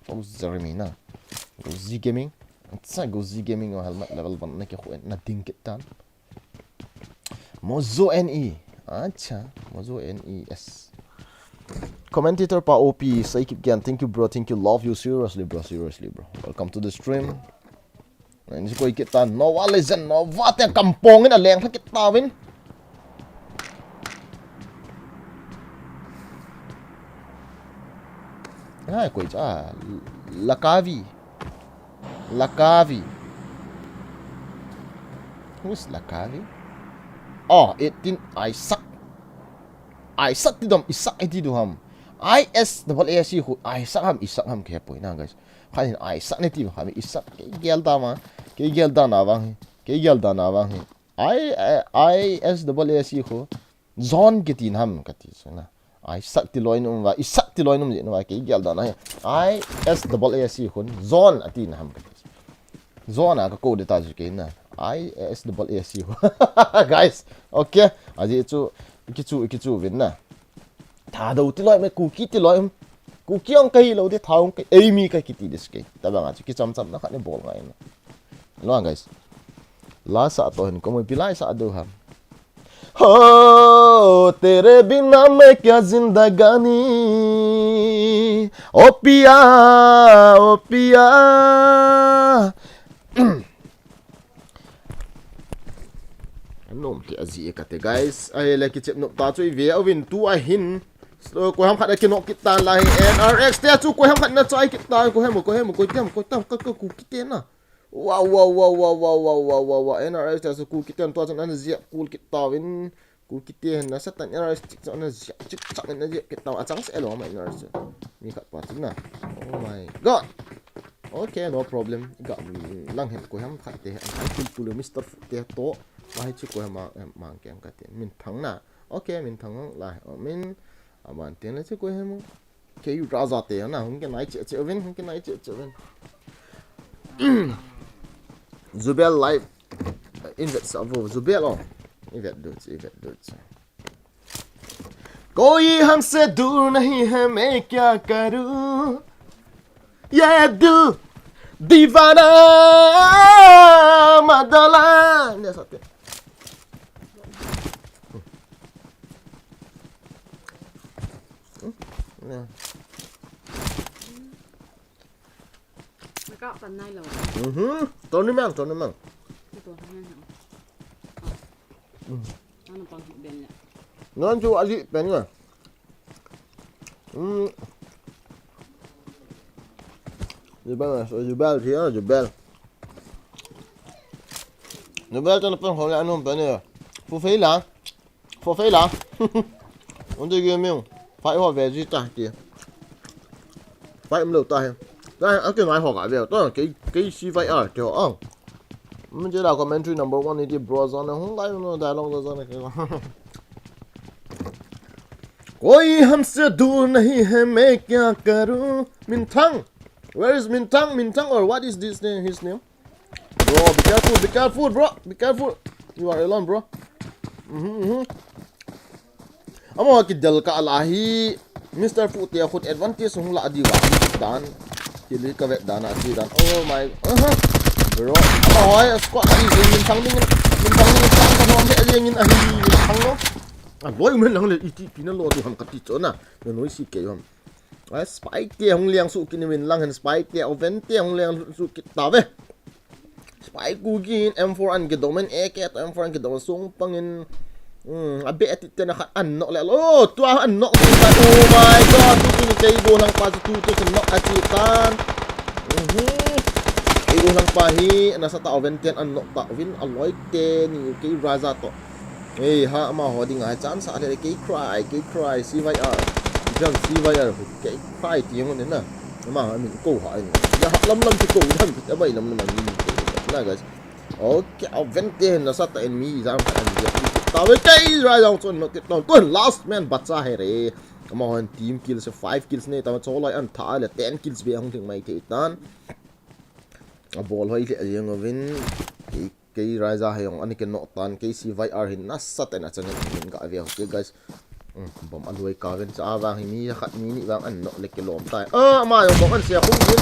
Fo Jeremy na. Gozi Gaming. Sa Gozi Gaming o helmet level one na ke khu na ding kit tan. Mozo N E. Acha, Mozo N E S. Commentator pa O P, Saikip Gen, thank you, bro, thank you, love you, seriously, bro, seriously, bro. Welcome to the stream. Ni koi kit ta, Nova Legend, Nova te kampong in a leng kit ta vin. Ai, koi cha, Lakavi. Lakavi. Who's Lakavi? Oh, eighteen, Isaac. Isaac ti dom, Isaac ti du ham. I S double A C khu, Isaac ham, Isaac ham ke poi na, guys. Khan hin Isaac ne ti ham, Isaac ke gel da ma, ke gel da na vang hi, ke gel da na vang hi. I, I, I S double A C khu, John kiti na ham kati chu na. Isaac ti loi num va, Isaac ti loi num ji na va, ke gel da na hi. I S double A C khun, John ati na ham kati chu. John a ka ko de ta chu ke na. I S double A C khu. Guys, okay. Aji chu, iki chu, iki chu vin na. Thadou ti loi me, Kuki ti loi um. Kuki ong kahi lo de, Thadou ong kahi, ei mi kahi kiti de chu ke. Tabang a chu, kicham cham na khat ni bol ngai na. Lo guys. La sa to hin ko mo pilai sa do ham. हो तेरे बिना मैं क्या जिंदगानी, ओ पिया, ओ पिया. Nom ti aji e kate, guys. Ahile kichep nop ta chu i ve uvin tu ahin. So, koi ham khat a kinok kit tan la hi. N R X te chu koi ham khat na chai kit tan, koi ham, koi ham, koi tem, koi tam, ka, ka, Kuki te na. Wow, wow, wow. N R X te chu Kuki ten tua chun ana ziak kul kit tauvin. Kuki te hin na satan N R X chik chun ana ziak, chik chak ana ziak kit tau. Achang se lo ma N R X. Mi khat pa chun na. Oh my God. Okay, no problem. Ga lang hin koi ham khat te. An kul kul Mister Fu te to. Lai chu koi ham ma, ma keng kate. Min thang na. Okay, min thang lai. Oh, min aman te na chu koi ham. Kei raja te na, hung ke nai che che uvin, hung ke nai che che uvin. Zubel live. In vet sa vo, Zubel o. In vet du, in vet du. कोई हमसे दूर नहीं है, मैं क्या करूं, ये दिल दीवाना मदला. Ne sa te. Ne. Naka pan nai lo. Mhm. Tony Mang, Tony Mang. Ito, nai lo. Mm. Ano pang hit ben ya? Ngan chu ali pen nga. Mm. Jubel, so Jubel, siya, Jubel. Jubel, tan pan ko la anong pen ya? Fu fei la. Fo fei la. Unde ge meng. Fai ho ve ji ta ti. Fai um lo ta he. Tua, a, kei ngai ho ka ve, tua, kei, kei C Y R, kei ho, ah. Mun je la commentary number one ni ti bro, zan hung lai no dialogue zan kei. Koi hamse dur nahi hai, main kya karu? Minthang. Where is Minthang? Minthang, or what is this name, his name? Bro, be careful, be careful, bro. Be careful. You are alone, bro. Mhm, mhm. Amaho kidel kah a hi Mister Fu te khut advantage hung la diu va dan. Kili ka vet dan a ti dan. Oh my. Aha. Bro. Amaho squad a hi Minthang ding. Minthang ding, Minthang ka nom he ding in ahi Minthang lo. A loi men lang le iti pi na lo tu ham ka ti chu na. Noi si kei ham. A spy te hung liang su kit ni min lang hen, spy te, oven te hung liang su kit ta ve. Spy ku gin M four an kidom in, A K to M four an kidom sung pangin, hmm, a be ati te na khat an nok le lo, tua an nok ding ta, oh my God, tu tu kei go lang pa tu tu nok ati tan. Mhm. Kei go lang pa hi, nasatah oven ten an nok ta vin, a loi te ni kei Raza to. Ei, ha, amaho ding a chance a le, kei cry, kei cry, C Y R. Jam C Y R, kei cry ti ngun na. Amaho min ko ha in. Ya ha lam lam ti ko dan, ti bai lam lam min ko na, guys. Okay, oven te nasatah in mi jam ka an dia. Ta ve kei, right down, so not it down. Ko last man bacha hai re. Amaho team kills, five kills nei ta, cho lai an tha le, ten kills ve hung thing mai thei tan. A bol hoi le a jeng oven. Kei Kei Raza hei jong, ani kei nok tan, kei C Y R hin nasatah in achangin min ga ve. Okay, guys. Hmm, bom a luai ka ven cha vang hi mi khat mi ni vang an nok le kilom tai. Ah, ama jong bom an sia khum hin.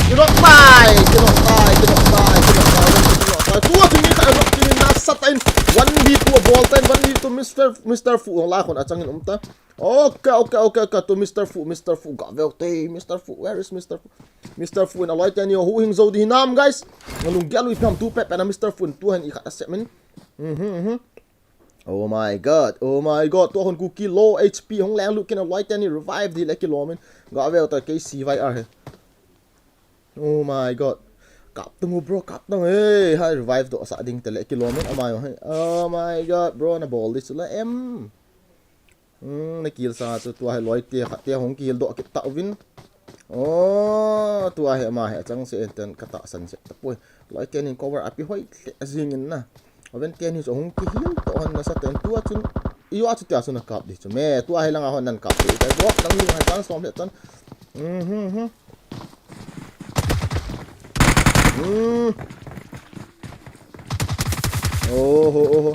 Kinok tai, kinok tai, kinok tai, kinok tai, kinok tai. Tua chu mi khat a nok chu nasatah in. One v two a bol tan, one v two Mister, Mister Fu jong lai khun achangin um ta. Okay, okay, okay, okay, to Mister Fu, Mister Fu, ga ve te, Mister Fu, where is Mister Fu? Mister Fu in a loi teni ho hung jou di hinam, guys. Ngalung gel u ipam tu pe pe na Mister Fu in tu hen i khat a sep min. Mhm, mhm. Oh my God, oh my God, tu hon ku ki low H P hung leng lut kin a loi teni revive di le kilom in. Ga ve ta kei C Y R he. Oh my God. Kap tung u bro, kap tung. Hey, ha revive do sa ding te le kilom in amai. Oh my God, bro, na bol di chu la em. Hmm, na kill sa chu tua hi loi te khat te hung kill doh kit ta uvin. Oh, tua hi ama hi achang se ten ka tahsan se ta poi. Loi te nin cover api hoi le jing in na. Oven te ni chu hung kill to hon nasatah in tua chun. I wa chu tia chu na kap di chu. Me, tua hi langa hon nan kap di. Ta doh, dang ni hai chang som le tan. Mhm, mhm. Hmm. Oho, oho.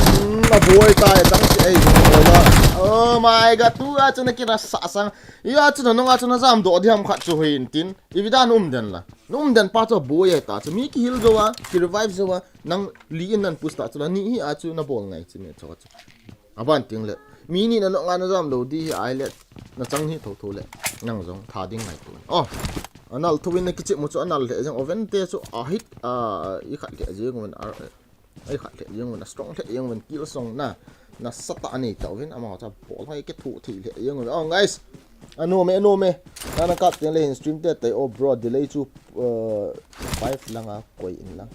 Hmm, a buai tai, tang si ai, ola. Oh my God, tua chu na kira sa sang. Ia chu na nunga chu na jam doh di ham khat chu hin tin. I vida num den la. Num den pa chu buai ai ta chu. Mi ki heal jo a, ki revive jo a. Nang li in nan push ta chu la. Ni hi a chu na bol ngai chu me chu chu. Aban ting le. Mi ni na nok nga na jam lo di hi ai le. Na chang hi tho tho le. Nang jong tha ding ngai tu. Oh. Anal thu in na kichep mu chu anal le jong oven te chu a hit a i khat le jeng un a. Ai khat le jeng un a strong le jeng un kill song na. Nasatah a nei ta oven ama cha bol hai ke thu thi le jeng un. Oh guys. Anu me, anu me. Na na kap teng le hin stream te tai. Oh bro, delay chu, uh, five lang a koi in lang.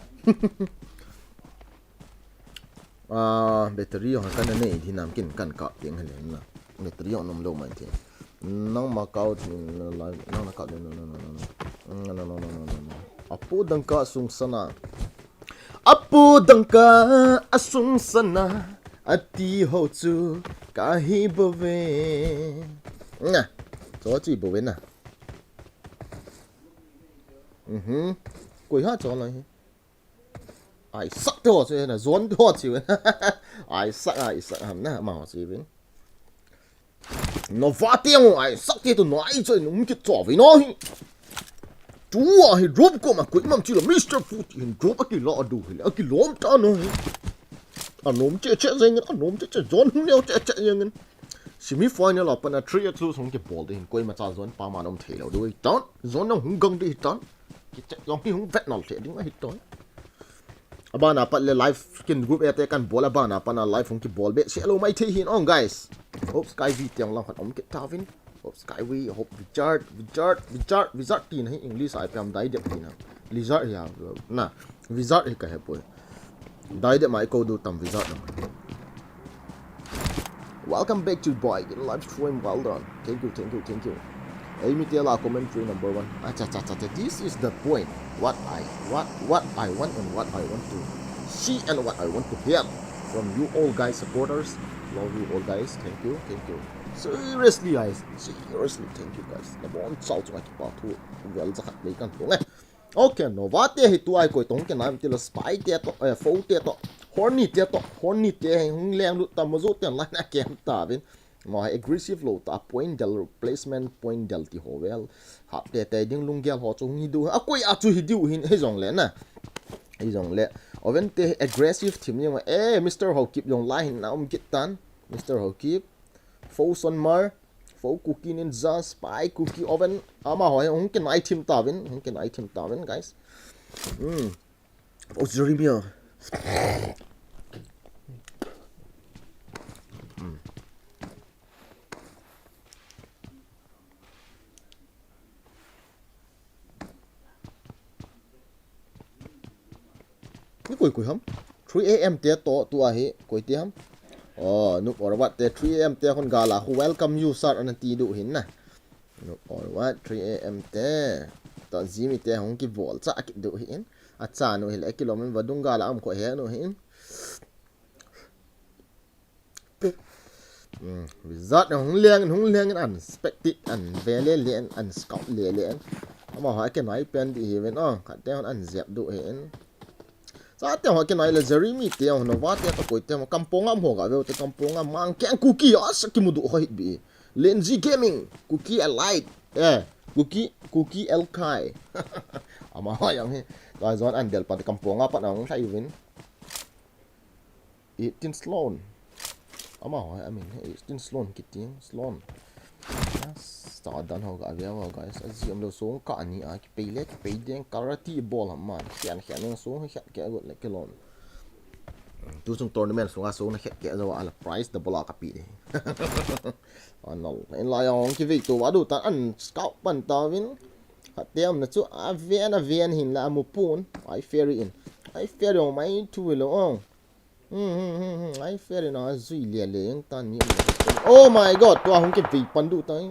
Ah, battery ho kan nei di nam kin kan kap teng hen na. Battery ho nom lo mai the. Nang ma kau thin na live, nang na kap teng no no no no no. No no no no no no. Apu dang ka sung sana. Apu dang ka asung sana. Ati ho chu ka hi bove. Na. So chi bove na. Mhm. Koi ha cho lai. Ai sak te ho chu na zon te ho chu. Ai sak, ai sak ham na ma ho chu vin. No va te ho ai sak te tu no ai chu num kit cho vi no hi. Tu a hi drop ko ma koi mam chi lo Mister Fu ti hin drop a ki lo a du hi le a ki lom ta no hi. A nom che che jeng a nom che che zon hu leo che che jeng. Semi final a pan a three a two song ki bol de hin koi ma cha zon pa ma nom thei lo du tan. Zon na hung gang de tan. Ki che zong hi hung vet nal the ding a hi ton. Abana pat le live kin group ate kan bol abana pat na live hung kibol be se lo mai thei hin ong guys. Hope Sky V tiang lang khat om kit ta vin. Hope Sky V, Hope Wizard, Wizard, Wizard, Wizard ti na hi English ai pam dai dep ti na. Lizard hi a na. Wizard hi ka he poi. Dai dep mai ko du tam Wizard na. Welcome back to boy in live stream. Well done. Thank you, thank you, thank you. Ei mite lah commentary number one. Acha, cha, cha, cha. This is the point. What I, what, what I want and what I want to see and what I want to hear from you all guys supporters. Love you all guys. Thank you, thank you. Seriously guys, seriously thank you guys. Nabonchau chunga kipa thu vel jakhat lei kan tung e. Okay, Nova te hi tua koi tong ke nam ti la spy te to, eh, foe te to, horny te to, horny te hi hung leng lut ta, Mozo te line a kem ta vin. Mo hi aggressive lou ta, point del replacement, point del ti ho vel. Hap te te ding lunggel ho chu hung hi diu, a koi a chu hi diu hin, hi jong le na. Hi jong le. Oven te hi aggressive thim ni ma, eh, Mister Haokip jong la hin na um kit tan. Mister Haokip. Foe Sonmar. Foe Kuki Ninja, spy Kuki Oven. Amaho hi hung kinai thim ta vin, hung kinai thim ta vin, guys. Hmm. Foe Jeremy. Hmm. Ni koi koi ham? Three A M te to tua hi koi te ham? Oh, Noob Or What te three A M te khun gala khu welcome you sir ana ti diu hin na. Noob Or What three A M te. To Jimmy te hung kibol cha kit diu hin. Acha nu hi le kilom in vadung gala um kho he nu hin. Hmm, result na hung leng, hung leng in an spectate, an ve le le, an scout le le. Amaho a kinai pen di hi ven, oh, khat te hon an jep diu hin. Sa te ho kinai le Jeremy te ho, Nova te to koi te ho, kampong a um ho ga ve te kampong a mang keng Kuki a sa kimu diu ho hit bi. Lenzi Gaming, Kuki Elite, eh, Kuki, Kuki Elkai. Amaho yang hi, ka zon an del pa te kampong a pa na hung sai vin. Eighteen Sloan. Amaho, I mean, eighteen Sloan kiting, Sloan. Yes, ta dan ho ga ve va, guys. A ji am lo song ka ni a, kipei le, kipei ding, karate ball ham man. Khian, khian, song, khian, ke got le, ke lon. Tu chung tournament sunga song na khian, ke zo a la prize, double a ka pi de. Anol. In la yang ki ve to va diu ta an scout pan ta vin. Khat te am na chu a ven, a ven hin la mu pun. Ai ferry in. Ai ferry ong mai thu lo ong. Hmm, hmm, hmm, hmm. Ai ferry na zui le le yang tan mi. Oh my God, tua hung ke vei pan diu tai.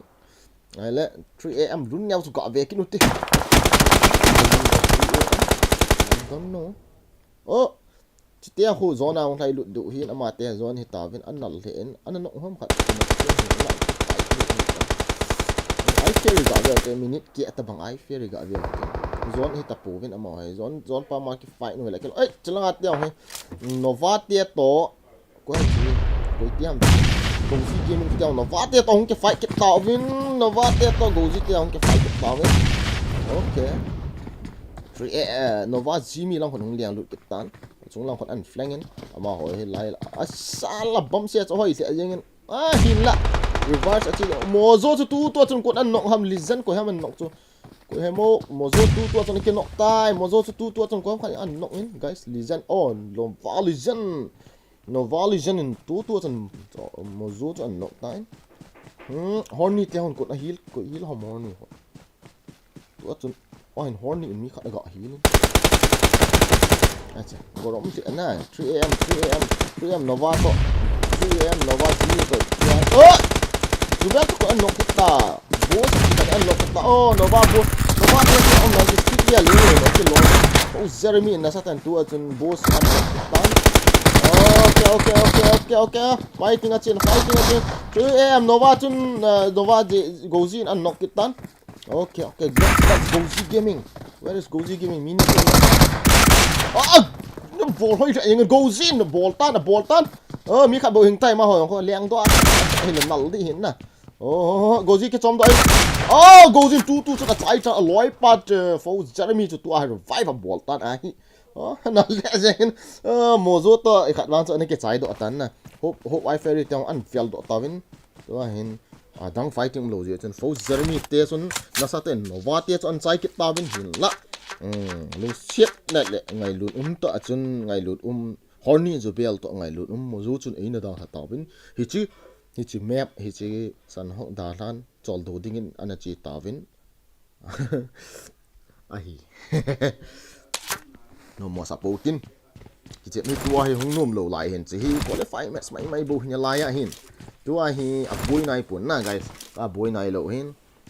Ai le, three A M lun neo chu ga ve kinu te. Don't know. Oh, chite a khu zone a hung lai lut diu hin, ama te zone hi ta vin, an nal le in, an nok hom khat. Ai ferry ga ve te minute ke ta bang ai ferry ga ve te. Zone hi ta pu vin ama hai, zone, zone pa ma ki fight nu le ke. Ai, chalanga te ho. Nova te to. Ko hai chi. Koi tiam. Gozi Gaming tiam Nova te to hung ke fight ke ta vin. Nova te to Gozi te hung ke fight ke ta vin. Okay. Three A, eh, Nova Jimmy lang hung liang lut ke tan. Chung lang an flank in. Amaho hi lai. A sala bom se cho hoi se jeng in. A hin la. Reverse a chi. Mozo chu tu tu chun kon an nok ham Lizen ko ham an nok chu. Ko he mo, Mozo tu tu chun ke nok tai. Mozo chu tu tu chun ko ham khan an nok in. Guys, Lizen on. Lom va Lizen. Nova Lizen in tu tu chun Mozo chu an nok tai. Hmm, Horny te hon kon a heal, ko heal ham Horny. Tua chun, oh, hin Horny in mi khat aga heal in. Acha, korom che na, three A M, three A M, three A M Nova to. Three A M Nova Jimmy to. Oh! Zubel to ko an nok kita. Boss, kita an nok kita. Oh, Nova boss. Nova boss, oh, no, just keep there, le, no, ke lo. Oh, Jeremy, na sa tan tua chun boss an nok kita. Okay, okay, okay, okay, okay. Fighting a chin, fighting a chin. Three A M Nova chun, uh, Nova Gozi an nok kita. Okay, okay, let's, let's Gozi Gaming. Where is Gozi Gaming? Mini Gaming. Ah! Na bol hoi ra, yang Gozi na bol tan, na bol tan. Oh, mi khat bou hing tai ma ho, ko leng do a. Hin nal di hin na. Oh, Gozi ke chom do ai. Oh, Gozi tu tu chu ka chai cha loi pat, uh, fo Jeremy chu tu a revive a bol tan ahi. Oh, na le jeng. Oh, Mozo to i khat vang chu na ke chai do tan na. Hope, hope I ferry te an fel do ta vin. Tua hin, a dang fighting lo je chun fo Jeremy te chun nasa ten Nova te chu an chai kit ta vin hin la. Hmm, lo siat na le ngailut um ta chun ngailut um Horny Zubel to ngailut um Mozo chun eina dang ha ta vin. Hichi, hichi map, hichi san ho da lan chol do ding in ana chi ta vin. Ahi. No mo sa po tin. Kiche ni tua hi hung nom lo lai hin chi hi qualify match mai mai bo hin lai a hin. Tua hi a boi nai pun na guys. A boi nai lo hin.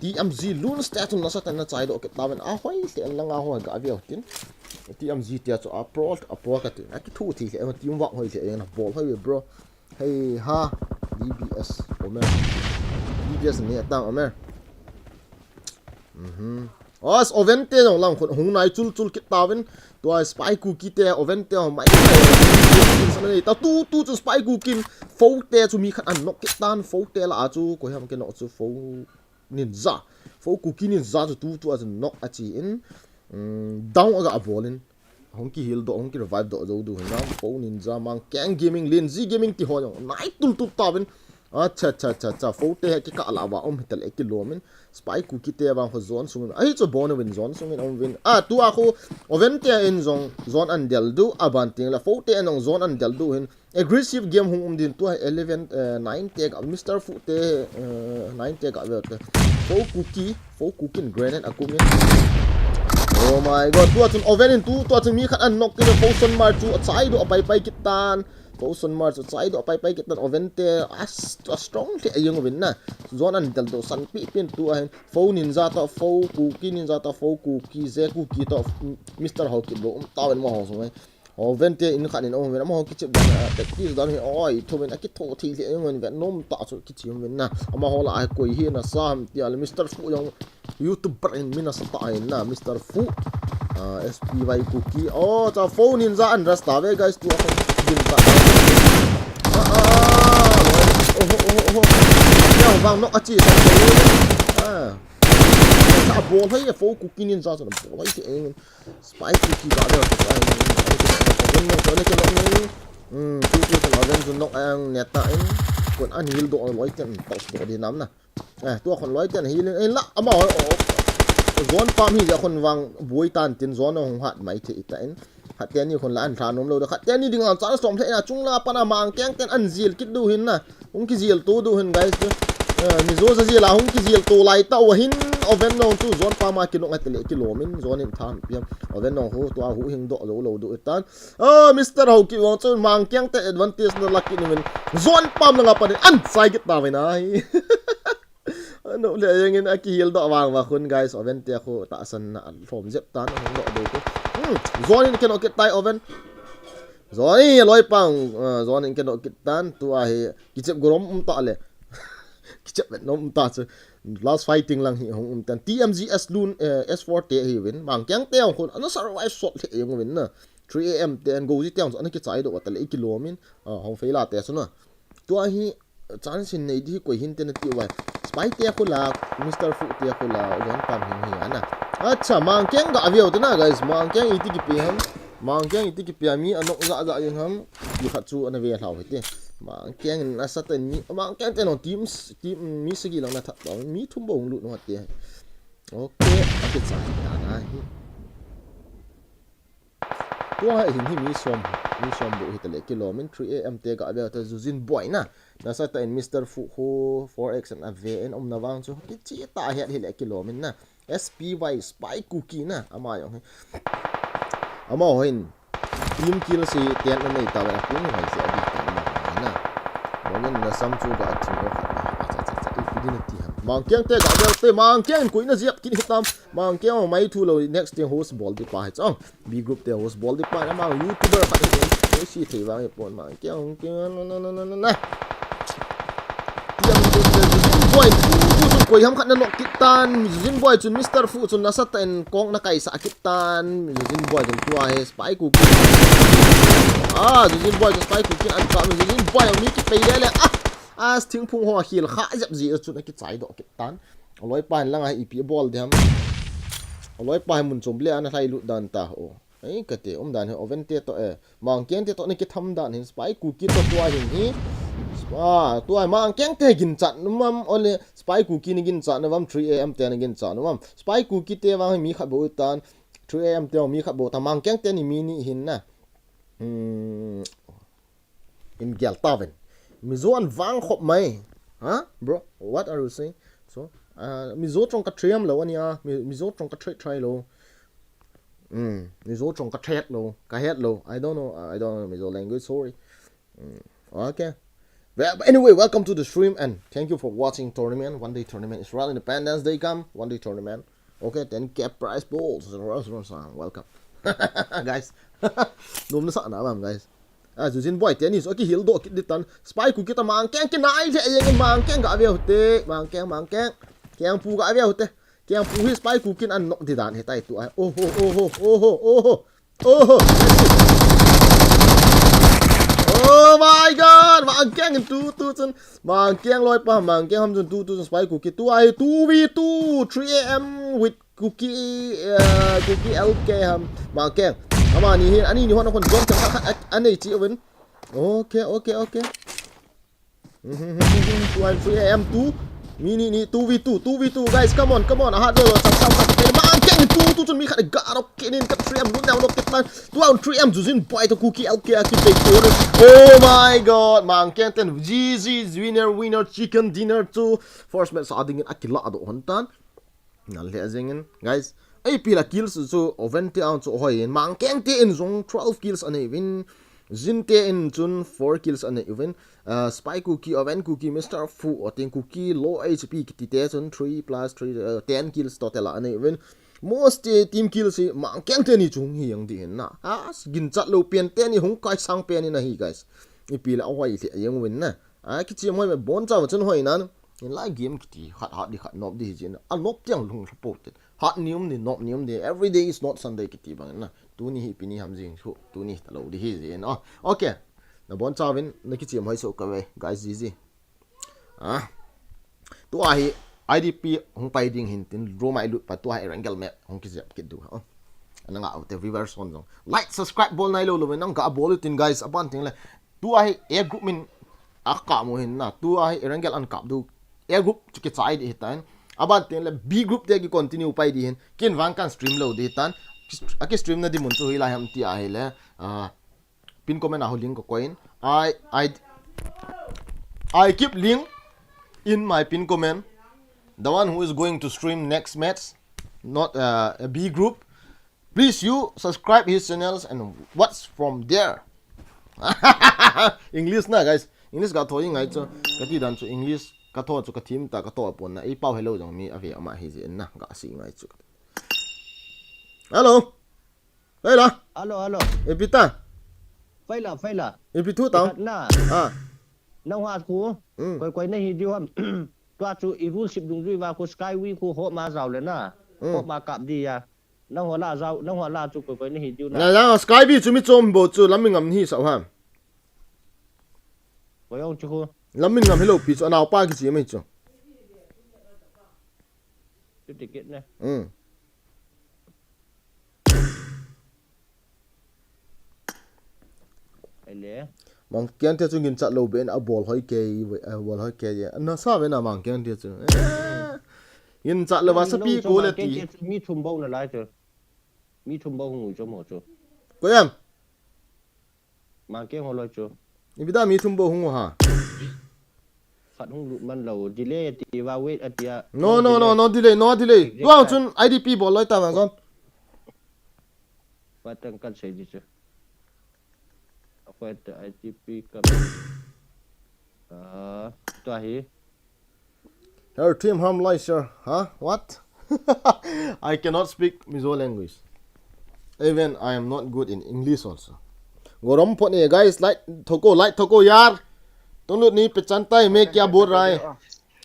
T M Z Loons te chun nasatah in achaidoh kit tauvin, ahoi lheh in langa ho ga ve u tin. T M Z te chu a pro, a pro ka tin. Akithu thei lheh, team work hoi lheh, na bol hoi ve bro. Hei ha, D B S, Omer. D B S ni atang Omer. Mhm. Os, Oven te jong lang khun hung nai chul chul kit tauvin. Tua Spy Kuki te, Oven te, mai. Sa nei ta tu, tu chu Spy Kuki in Fo te chu mi khat an knock kit tan, Fo te lah a chu, koi ham kei knock chu, Fo Ninja. Fo Kuki Ninja chu tu, tu a chu knock a chi in. Mm, down aga bol in. Hung ki heal doh, hung ki revive doh jou diu hin na. Fo Ninja, Mang Keng Gaming, Lin Z Gaming ti ho jong nai tul tul tauvin. Acha, cha, cha, cha. Fo te hi kikah lah uva um hita leh kilom in. Spy Kuki te vang kho zone sung in. Ahi chu bon uvin zone sung in um uvin. A, tua khu Oven te in jong zone an del diu, aban teng le Fo te in jong zone an del diu hin. Aggressive game hung um din tua eleven, eh, nine te ga, Mister Fu te, eh, nine te ga ve te. Fo Kuki, Fo Kuki in grenade akum in. Oh my God, tua chun Oven in tu, tua chun mi khat an knock in Fo Son Mar chu achaidoh apai pai kit tan. Fo Son Mar chu achaidoh apai pai kit tan Oven te a, a strong lheh jeng uvin na. Zone an del doh san pi pin tua hin. Fo Ninja toh, Fo Kuki Ninja toh, Fo Kuki, Z Kuki toh, Mister Haokip lo um tauvin amaho sung ai. Oven te in khat in um uvin, amaho kichep dan, a, practice dan hi, oi, thu uvin, akitho thei lheh jeng uvin, vet nom tah chu kichep uvin na. Amaho lah a koi hi nasa ham tia le Mister Fu jong YouTuber in mi nasa tah in na, Mister Fu, a, S P Y Kuki. Oh, cha Fo Ninja an rush ta ve, guys, tua khan din ta. Ah, ah, ah, oho, oho, oho. Yang bang nok achi sa. Ah. Sa bol hai fo Kuki Ninja sa bol hai ti. Spy Kuki ga le. Hmm, tu tu sa den nok ang neta in. Kun an hil do loi ten tos do di nam na. Eh, tua khun loi ten hi len, eh, la, ama, oh, oh. Zon pam hi ja khun vang bui tan tin zon hung hat mai thei ta in. Khat teni khun la an thla nom lo da. Khat teni ding ang chance som thei na chung la pana Mangkeng ten an zil kit du hin na. Hung ki zil tu du hin, guys. Eh, Mizo za zil a hung ki zil tu lai ta wa hin. Oven nong tu zon pam a ki nong at le ki lom in zon in tham piam. Oven nong hu tua hu hing do lo lo du tan. Ah, Mister Hau ki wang chun Mangkeng ten advantage na lak in min. Zon pam la nga pan an sai kit ta ve na hi. Ano le yang in aki hil do vang va khun, guys, Oven te khu ta san na lom zep tan hung do do. Hmm, zon in ken ok tai Oven. Zon in loi pang, ah, zon in ken ok tan tua hi kichep gorom um ta le. Kichep nom um ta chu. Last fighting lang hi hung um tan. T M Z S lun, eh, S four te hi win. Mangkeng te hung khun. Ano survive sot le yang win na. Three A M te an go ji te hung chu. Ano kichai do ta le ki lom in. Ah, hung fail a te chu na. Tua hi chance in nei di hi koi hin te na ti uva. Spy te khu la, Mister Fu te khu la, zon pam hin hi ana. Acha, Mangkeng ga veu te na, guys. Mangkeng iti ki pe ham. Mangkeng iti ki pe mi anok za za yang ham. Ki khat chu ana ve hlau hi te. Mangkeng in asa ten mi, Mangkeng te no team, team mi sagi lang na that ba. Mi thum bong lut no te. Okay, aki chai ta na hi. Tua hin hi mi som, mi som bu hi ta le ki lom in three A M te ga veu ta Zuzin Boy na. Nasa ta in Mister Fu khu four X an ave in um na vang chu. Ki chi ta het hi le ki lom in na. S P Y Spy Kuki na. Ama yong hi. Ama ho hin. Team kill si tian na nei ta le a pung hai si a di ta na. Na. Bangin na sam chu ga a thing o khat na. Cha, cha, cha, cha. Ipi di na ti ham. Mangkeng te ga veu te. Mangkeng koi na ziap kin hi tam. Mangkeng mai thu lo next thing host bol di pa hi chong. B group te host bol di pa na ma YouTuber khat hi. Koi si thei vang hi pon Mangkeng. Keng na, na, na, na, na, na. Yang tu te Zin Boy tu, tu, tu, koi ham khat na nok kit tan. Zin Boy chun Mister Fu chun nasa ta in kong na kai sa kit tan. Zin Boy chun tua he Spy Kuki. Ah, Zin Boy chun Spy Kuki an ka Zin Boy mi ki pei le le. Ah, as thing phung ho hil kha zep zi chun a ki chai do kit tan. Aloi pa hin langa hi ipi bol di ham. Aloi pa hin mun chom le ana hlai lut dan ta ho. Ei, ka te um dan hi Oven te to, eh. Mangkeng te to ni ki tham dan hin Spy Kuki to tua hin hi. Ah, tua Mangkeng te gin chat nu mam ole Spy Kuki ni gin chat nu mam three A M te ni gin chat nu mam. Spy Kuki te vang hi mi khat bo tan. Three A M te mi khat bo ta Mangkeng te ni mi ni hin na. Hmm. In gel ta ven. Mizo an vang khop mai. Huh? Bro, what are you saying? So, uh, Mizo chong ka triam lo ania. Mi-, Mizo chong ka trai trai lo. Mm, Mizo chong ka tret lo. Ka het lo. I don't know. I don't know Mizo language. Sorry. Mm, okay. Well, but anyway, welcome to the stream and thank you for watching tournament. One day tournament Israel Independence Day come. One day tournament. Okay, ten K prize pools. Welcome. Guys. Nom na sa na mam, guys. Ah, Zuzin Boy, te ni so ki hil do ki di tan. Spy Kuki ta Mangkeng ki nai le yang Mangkeng ga veu te. Mangkeng, Mangkeng. Keng pu ga veu te. Keng pu hi Spy Kuki an nok di dan he tai tu ai. Oh, oh, oh, oh, oh, oh, oh, oh. Oh, oh. Oh my God. Mangkeng tu, tu chun. Mangkeng loi pa, Mangkeng ham chun tu, tu chun Spy Kuki. Tu ai, two v two, three A M with Kuki, uh, Kuki L K ham. Mangkeng. Ama ni hin, ani ni hon kon jon ta kha, ani chi wen. Okay, okay, okay. Two and three A M two. Mi ni ni two v two, two v two, guys, come on, come on. Aha, do, do, sam, sam, sam. Mangkeng two, two, two, mi khat ga ro kinin ka three A M lut na lo kit man. Two and three A M Zuzin Boy to Kuki L K aki pe ko. Oh my God, Mangkeng ten G G winner, winner, chicken dinner to first match sa dingin akila do hon tan. Nal le jengin, guys. Ei pila kills chu Oven te ang chu hoi in Mangkeng te in jong twelve kills anei uvin. Zin te in chun four kills anei uvin. Uh, Spy Kuki, Oven Kuki, Mister Fu, Oting Kuki, Low H P kiti te chun three plus three, uh, ten kills total anei uvin. Most te team kills hi Mangkeng te ni chung hi yang di hin na. As gin chat lo pen te ni hung kai sang pen ni na hi, guys. Ipi la hoi le jeng uvin na. A kichi moi me bon cha chun hoi nan. In la game kiti khat hat di khat nop di hi jin. A nop tiang lung lhapo te. Hat ni um ni nop ni um di. Every day is not Sunday kiti bang na. Tuni hi pini ham jing chu. Tuni ta lo di hi jin. Oh, okay. Nabonchauvin nakichem hoi soh kave, guys, G G. Ah. Tua hi I D P hung pai ding hin tin room a ilut pa tua hi Erangel map hung kijep kit diu. Oh. Ana nga ute viewers hon jong. Like, subscribe bol nailou lou nang ga bol u tin guys, aban tin le. Tua hi A group min akap u hin na. Tua hi Erangel an kap diu. A group chu kichai ding hitan. Aban tin le B group te ki continue pai ding hin. Ken vang kan stream lou ding hitan. Aki stream na ding mun chu hilai ham ti ahile. Ah, pin comment a ho link ko koi in. I, I, I keep link in my pin comment. The one who is going to stream next match, not, uh, a B group. Please you subscribe his channels and watch from there. English na, guys. English ka tho ngai chu. Kati dan chu English ka tho chu ka thim ta ka tho pon na. Ei pau hello jong mi ave ama hi ji na ka si ngai chu. Hello. Hello. Hello, hello. Ipi ta. Faila, faila. Ipi thu tau. Ikat na. Ah. Nang ha khu. Mm. Koi koi na hi diu ham. Tua chu i rule sip dungjui va khu Skyway khu ho ma jao le na. Mm. Ho ma kap di ya. Nang ho la jao, nang ho la chu koi koi na hi diu na. Na, na, Skyway chu mi chom bo chu lam mi ngam hi sao ham. Koi ong chu khu. Lam mi ngam hilou pi chu anau pa kichi mai chu. Chu ticket na. Mm. Ele. Mangkeng te chu nginchat lou ben a bol hoi kei, a bol hoi kei. Ana sa ve na Mangkeng te chu. Eh. Nginchat lou va sapi ko le ti. Mi thum bou na lai chu. Mi thum bou hung u chu mo chu. Ko yam. Mangkeng ho loi chu. Ipi da mi thum bou hung u ha. Khat hung lut man lou, delay ti va wait a tia. No, no, no, no delay, no delay. Exact. Tua chun I D P bol loi ta ma kon. Patang kan sei di chu. Akwai ta I D P ka. Ah, tua hi. Her team ham lai sir. Huh? What? I cannot speak Mizo language. Even I am not good in English also. Gorom phot ne guys, like thoko, like thoko yaar. Tum log nahi pehchantai main kya bol raha hai.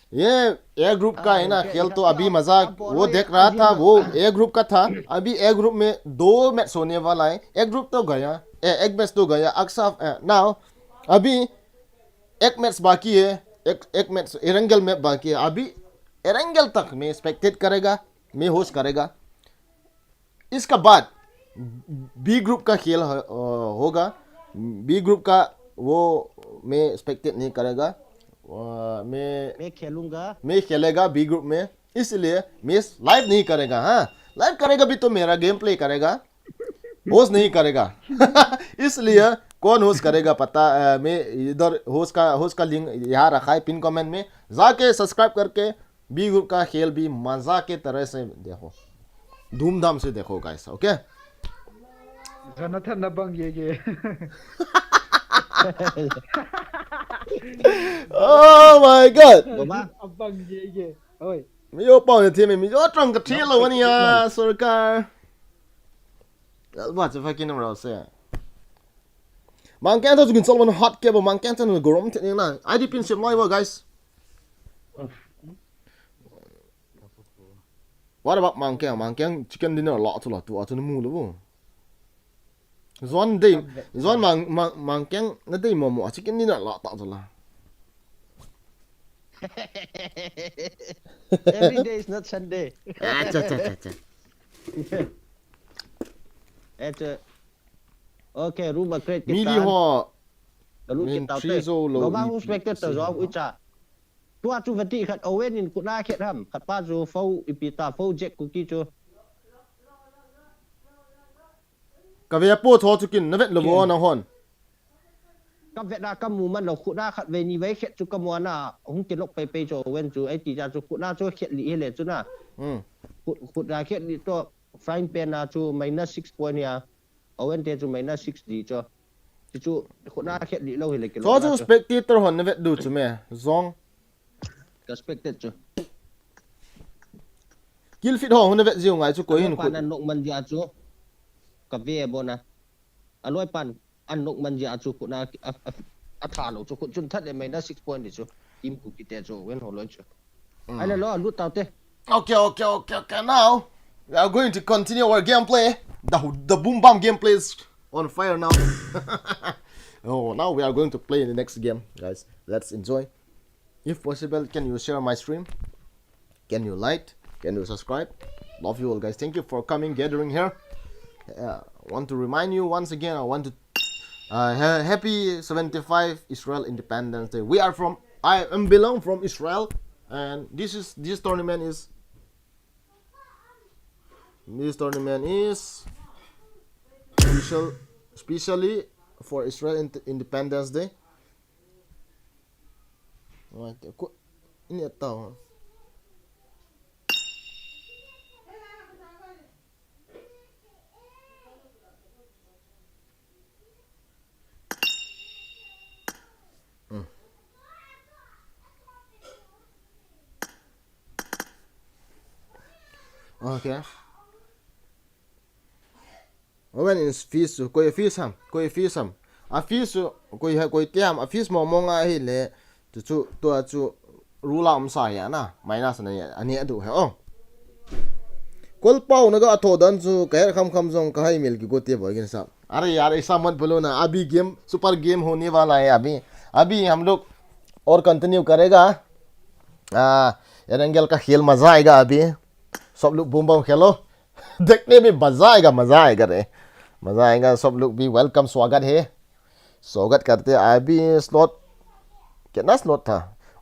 ये ए ग्रुप का है ना, खेल तो अभी मजाक, वो देख रहा था, वो ए ग्रुप का था, अभी ए ग्रुप में दो मैच होने वाला है, एक ग्रुप तो गया, ए, एक मैच तो गया, अक्सा, ए, नाउ, अभी एक मैच बाकी है, एक, एक मैच एरंगल में बाकी है, अभी एरंगल तक में स्पेक्टेट करेगा, में होस्ट करेगा। इसका बाद बी ग्रुप का खेल ह-, अ, होगा। बी ग्रुप का वो मैं स्पेक्टेट नहीं करेगा। अ, मैं मैं खेलूंगा। मैं खेलेगा बी ग्रुप में, इसलिए मैं लाइव नहीं करेगा। हाँ, लाइव करेगा भी तो मेरा गेम प्ले करेगा, होस्ट नहीं करेगा। इसलिए कौन होस्ट करेगा पता, अ, मैं इधर होस्ट का, होस्ट का लिंक यहाँ रखा है पिन कमेंट में, जाके सब्सक्राइब करके बी ग्रुप का खेल भी मजा के तरह से देखो, धूमधाम से देखो guys, okay? Jonathan na bang ye ye. Oh my God! Baba. Abang ye ye. Oi. Mi yo pau ne thi mi, mi yo trong ka thi lo ni ya, sorkar. Alba che fucking ro se. Mangkeng to chu kin sol man hot ke bo, Mangkeng to gorom the ni na. I D P in sim loi bo, guys. What about Mangkeng? Mangkeng chicken dinner la chu la tu a chu mu lo. Zon dei, Zon Mang, Mang, Mangkeng na dei mo mo chicken dinner la ta chu la. Every day is not Sunday. Ah, cha, cha, cha, cha. Eh, cha. Okay, room a create. Mili ho. Room min kit tau three te. Zo lo. Lo ba ipi hung spectator zo u cha. Tua chu vati khat Owen in kut na khet ham. Khat pa chu fo ipi ta fo Jack Kuki chu. Ka ve po tho chu kin na vet lo bo na hon. Ka vet na ka mu man lo khut na khat ve ni ve khet chu ka mu na hung ke lok pe pe chu Owen chu ai ti cha chu khut na chu khet li he le chu na. Hmm. Khut, khut na khet li to frying pan na chu minus six point ya. Owen te chu minus six di chu. Ti chu khut na khet li lo he le ke lok. Tho chu spectator hon na vet du chu me. Zong. Ka spectate chu. Kill feed ho hung na vet jiu ngai chu koi hin khut. An nok man dia chu. Ka ve bo na. A loi pan an nok man dia chu khut na a, a, a tha lo chu khut chun that le mai na six point di chu. Team Kuki te chu wen ho loi chu. Mm. Ai le lo lut tau te. Okay, okay, okay, okay. Now we are going to continue our gameplay. The, the boom bam gameplay is on fire now. Oh, now we are going to play the next game, guys. Let's enjoy. If possible, can you share my stream? Can you like? Can you subscribe? Love you all, guys. Thank you for coming, gathering here. Uh, want to remind you once again. I want to uh, ha- happy seventy-five Israel Independence Day. We are from I am belong from Israel, and this is this tournament is this tournament is special specially for Israel Ind- Independence Day. Right, ko- ini tahu. Okay. Owen in fees chu, koi fees ham, koi fees ham. A fees chu, koi ha, koi tiam, a fees mo mo nga hi le, chu chu, tua chu, rule a um sa ya na, minus na ya, ani adu he, oh. Kol pau na ga atho dan chu, ka her kham kham jong, ka hai mil ki go te bo gin sa. अरे यार, ऐसा मत बोलो ना, अभी game, super game होने वाला है अभी। अभी हम लोग और कंटिन्यू करेगा। आ, एरेंगल का खेल मजा आएगा अभी। सब लोग बूम बम खेलो। देखने में मजा आएगा, मजा आएगा रे। मजा आएगा, सब लोग भी वेलकम, स्वागत है। स्वागत करते हैं। अभी स्लॉट, कितना स्लॉट था?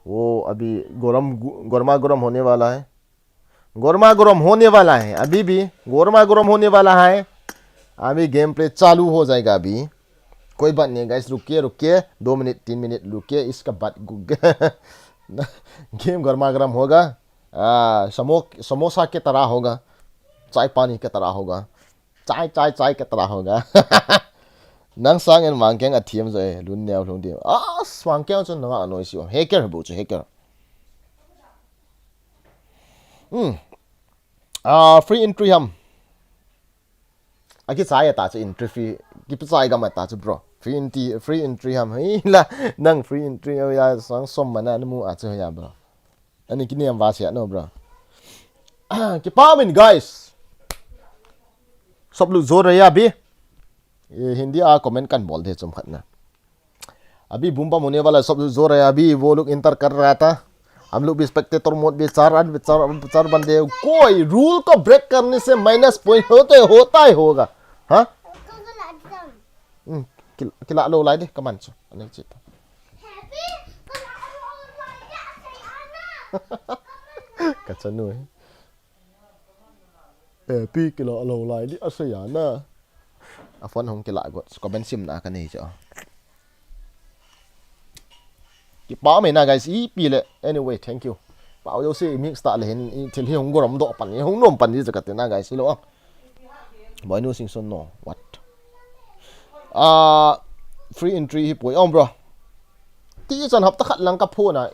वो अभी गरम, गर्मा गर्म होने वाला है। गर्मा गर्म होने वाला है, अभी भी गर्मा गर्म होने वाला है। अभी गेम प्ले चालू हो जाएगा अभी। कोई बात नहीं गाइस, रुकिए, रुकिए, दो मिनट, तीन मिनट रुकिए, इसका बाद गु- गेम गर्मा गर्म होगा। आ, समो, समोसा की तरह होगा, चाय पानी की तरह होगा, चाय चाय चाय की तरह होगा। Nang sang in mangkeng a thiam zo e, lun neo lung di. Ah, mangkeng chun nang a noi si o. Hacker bu chu hacker. Hmm. Ah, free entry ham. Aki chai ta chu entry fee. Ki chai gam ta chu bro. Free entry, free entry ham. Hi la, nang free entry ya sang som mana mu a chu ya bro. Ani kiniam va sia no bro. Ki pa min guys. Sop lu zo re ya bi. Hindi a comment kan bol de chom khat na. अभी boom bam होने वाला है, सब जोर है। अभी वो लोग एंटर कर रहा था, हम लोग भी स्पेक्टेटर मोड भी चार चार चार बंदे। कोई रूल को ब्रेक करने से माइनस पॉइंट होते होता ही होगा। हाँ। Kila lo lai de kaman chu. Ani chi ta. Ka chanu e. Eh, pi kila lo lai di asaya na. A phone hong kila got. Comment sim na ka nei cho. Ki pa mai na guys, ipi le. Anyway, thank you. Pau yo se mix ta le hin thil hi hong gorom do pan ni hong nom pan ni jaka te na guys lo. Boy nu sing son no. What? Ah, free entry hi poi om bro. Ti chan hapta khat lang ka phone a.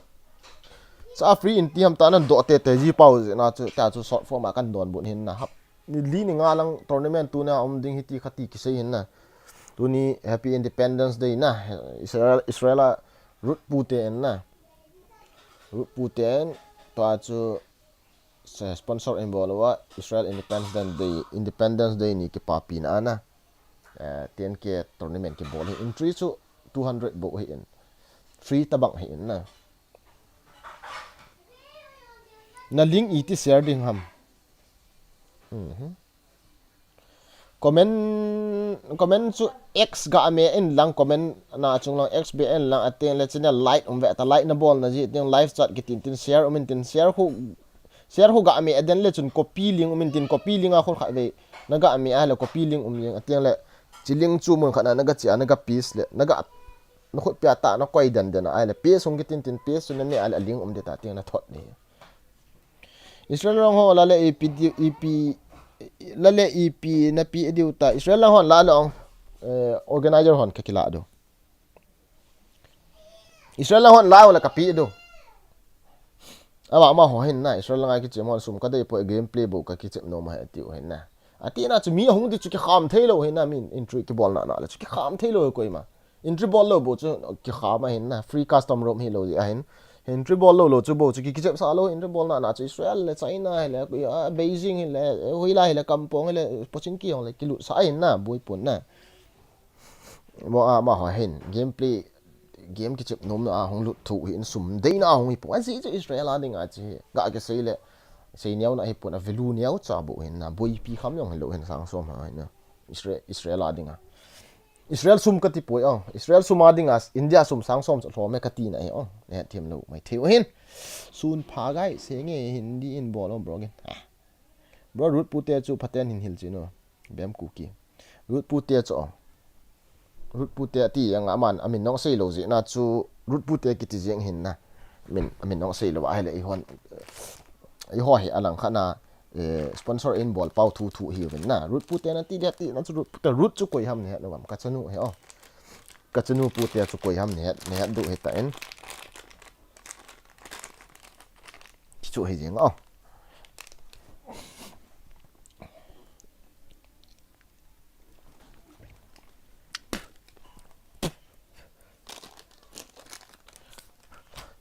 Sa free entry ham ta nan do te te ji pau je na chu ta chu short form a kan don bun hin na hap. Ni li ni nga lang tournament tu na um ding hi ti kha ti ki sei hin na. Tuni Happy Independence Day na. Israel, Israel a rut pu te en na. Rut pu te en to a chu sponsor involve a Israel Independence Day, Independence Day ni ki pa pi na na. Eh, ten K tournament ki bol hi entry chu two hundred bo hi in. Free tabang hi in na. Na link iti share ding ham. Mhm. Comment, comment chu X ga me in lang comment na chung lang X be in lang atin le channel like um ve ta like na bol na ji tin live chat ki tin tin share um in tin share khu share khu ga me aden le chun copy link um in tin copy link a khu khat ve na ga me a le copy link um link atin le chi link chu mun khat na na ga chi a na ga piece le na ga na khut pia ta na koi den den a le piece hung ki tin tin piece chu na me a le link um de ta tin na thot ni. Israel lang ho la le ipi di- ipi la le ipi na pi diu ta Israel lang ho la long eh, organizer hon ka kila do. Israel lang hon la la ka pi do. Awa ma ho hin na Israel lang a ki chem hon sum ka dei po gameplay bo ka ki chem no ma he tiu hin na. Ati na chu mi hung di chu ki kham thei lo hin na min entry ki bol na na le chu ki kham thei lo koi ma. Entry bol lo bo chu ki kham a hin na free custom room hi lo di a hin. Entry bol lo lo chu bo chu ki ki chem sa lo entry bol na na chu Israel le China hi le ah, Beijing hi le eh, hui la hi le kampong hi le pochin ki hong le ki lut sa hin na bui pun na. Mo a, amaho hin gameplay, game kichep nom na a hung lut thu hi in sum deina hung hi pon. Ajeh chu Israel a dinga chu hi. Ga kisei le, sei neo na hi pon, a value neo cha bu hin na, boipi kham jong hi lou hin sang som ha hin na. Israel, Israel a dinga. Israel sum kati poi o. Israel sum a dinga India sum sang som chu lhom e kati na hi o. Nehet them lou mai thei u hin. Sun pha gai se nge Hindi in bol o bro gin. Ah. Bro, Ruth Pute chu phaten hin hil chin o. Bem Kuki. Ruth Pute chu o. Ruth Pute ati jeng a man, amin nong sei lou jeh na chu Ruth Pute kiti jeng hin na. Min, amin nong sei lou a hile eihon, eiho hi alang khat na, eh, sponsor in bol pau thu thu hi uvin na. Ruth Pute nati dia ti na chu Ruth Pute, Ruth chu koi ham nehet lou am. Ka chanu hi o. Ka chanu Pute chu koi ham nehet, nehet du hi ta in. Chu hi jeng o.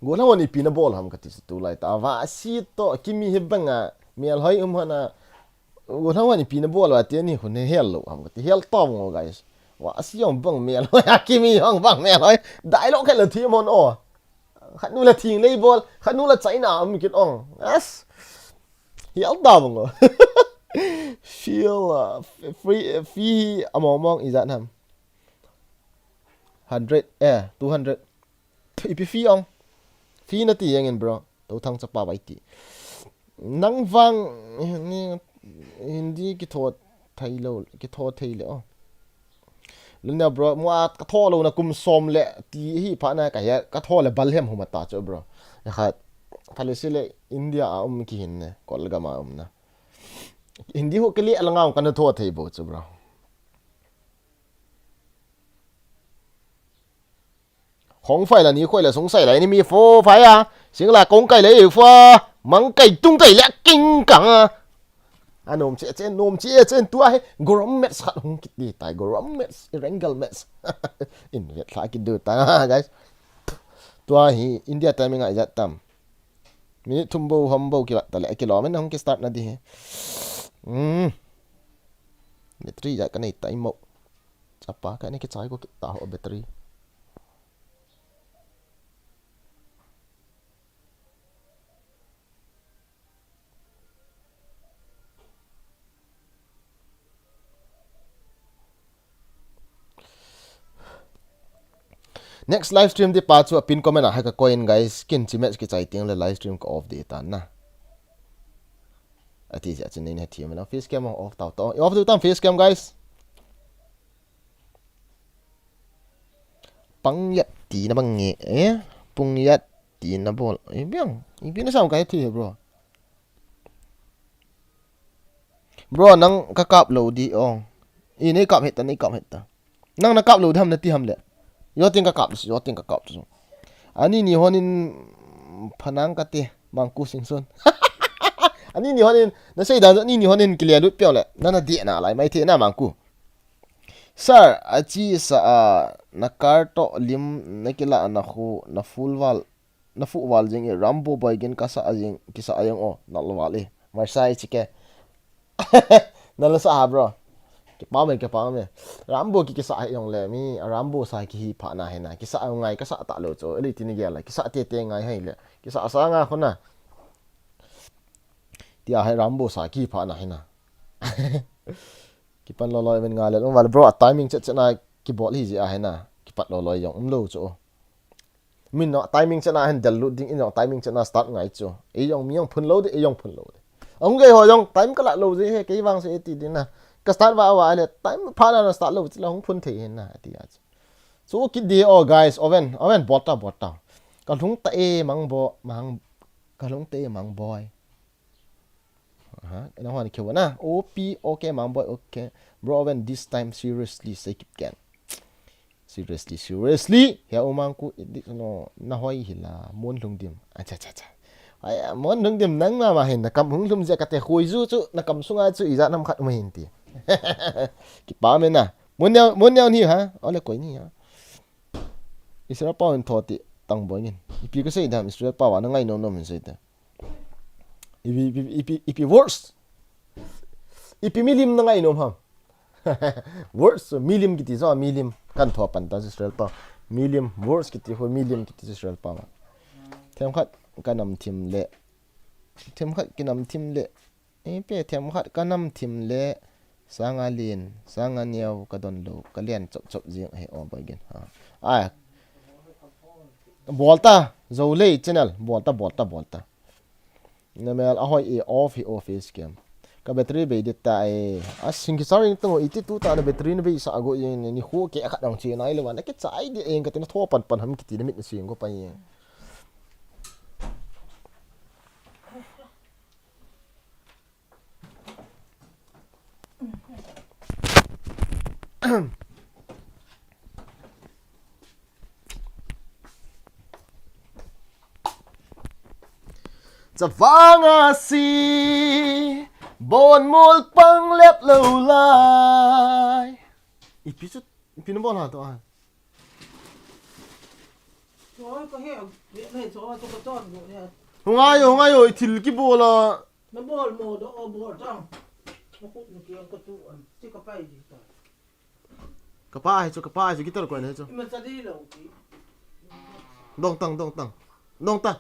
Golhang hon ipi na bol ham kati chu tulai ta. Vasi toh Kimi hi banga melhoi um hon a. Golhang hon ipi na bol va ti ni hun hel lou ham kati. Hel tong o guys. Vasi jong bang melhoi a Kimi jong bang melhoi. Dialogue khat la thi mon o. Khat nu la thing lei bol. Khat nu la China um kit ong. Yes. Hel ta bang o. Feel, uh, f-, free, uh, fee hi among mong ijat ham. Hundred, eh, two hundred. Ipi fee ong. Fee nati jeng in bro. Tou thang chapa vai ti. Nang vang ni Hindi kitho thei lou, kitho thei le o. Lunia bro, mo a ka tho lou na kum som le ti hi pha na ka he, ka tho le bal hem huma ta chu bro. Ya khat. Phale si le India a um ki hin ne, Kolgam a um na. Hindi ho ke liye alang a um ka na tho thei bo chu bro. Hong fai la ni khoi la sung sai la ni mi fo fai a. Sing la kong kai le fa. Mang kai tung kai le king kang a. A nom che che, nom che che tua hi. Gorom match khat hung kit di tai. Gorom match, Wrangle match. In vet la kit du ta, guys. Tua hi India timing a ijat tam. Minute thum bou, hom bou kivat ta le, kilom in hung kistart na di hi. Hmm. Battery ja ka nei tai mo. Chapa ka nei kichai ko kita ho battery. Next live stream di pa chu a pin comment a hai ka koin guys, kin chi match kichai ting le live stream ka off di tan na. Ati ja chin nei ne thi ma face cam off tau to. Off du tam face cam guys. Pangyat ti na bang nge, eh? Pungyat ti na bol. Eh, biang. Ipi na sound kai thi bro. Bro, nang ka kap lou di ong. I nei kap het ta, nei kap het ta. Nang na kap lou di ham na ti ham le. Yo ting ka kap, yo ting ka kap. Ani ni honin phanang ka ti, Mangku Singson. Ani ni honin, na sei dan ani ni honin kile lut piau le. Na na di na lai mai the na Mangku. Sir, a chi sa a, na car to lim na kila na khu, na full wall. Na fuh val jing e, Rambo boy gin kasa a jing, kisa a jing o, nal val e. Marsai chike. Nal sa ha, bro. Kipa me, kipa me. Rambo ki kisa a jong le mi, a Rambo sa ki hi pha na he na. Kisa a ngai, kasa ta lo cho. Eli tini gel la. Kisa te te ngai hai le. Kisa sa nga khona. Tia hai Rambo sa ki pha na he na. Kipan lo lo men nga le. Ong val bro, a timing chet chet na kibol hi ji a he na. Kipat lo lo jong um lo cho. Min no timing chena hin del lut ding, in jong timing chena start ngai chu. Ei jong mi jong phun lo de, ei jong phun lo de. Ong gei ho jong time ka la lo je he, kei vang se ti din na. Ka start va va le time pha na na start lo chu la hung phun thei hin na ti a chu. Chu ki di o guys, oven, oven bot ta, bot ta. Ka lhung ta e mang bo, mang, ka lhung ta e mang boy. Aha, ina hwan keu na. O P, okay, Mang Boy, okay. Bro, when this time, seriously, say keep can. Seriously, seriously. Ya, Umang ku, idik no, na hoi hila, mon lung dim. Acha, acha, acha. Aya, mon lung dim, nang mama hin, na kam hung lum je kate, hui zu chu, na kam sunga chu, ija nam khat ma hin ti. Kipa me na. Mon yau, mon yau ni ha? Ole koi ni ha? Israel pau in thoti, tang boy ngin. Ipi ka sei dam, Israel pau, na ngai nom nom in sei ta. Ipi, ipi, ipi, ipi worse. Ipi milim na ngai nom ham. Words, milim kiti chu, milim. Kan tho pan ta Israel pa. Milim, words kiti ho, milim kiti chu Israel pa. Themkhat kanam thim le. Themkhat kinam thim le. Ipi themkhat kanam thim le. Sanga lin, sanga neo, kadon lou, kalen chop chop jing he o ba gin. Ha. Ai. Bolta, Zolei channel, bolta, bolta, bolta. Namel ahoi e off hi office kem. Ka battery bei dit ta e. A sing ki saring tong iti tu ta na battery na bei sa go yen ni ho ke khat dang chi nai le wan ke chai di eng ka tin tho pan pan ham kiti na mit na sing go pa yen. Chavang a si, bon mol pang lep lo lai. Ipi chu, ipi na bol ha to a. Choi ka he, ne, ne, choi ka chon go ne. Hung ayo, hung ayo, ithil ki bol a. Na bol mo do, o bol tang. Na khut na kiang ka tu an, ti ka pai di ta. Ka pa hi chu, ka pa hi chu, guitar ko ne chu. Ima sa di lo ki. Dong tang, dong tang. Dong ta.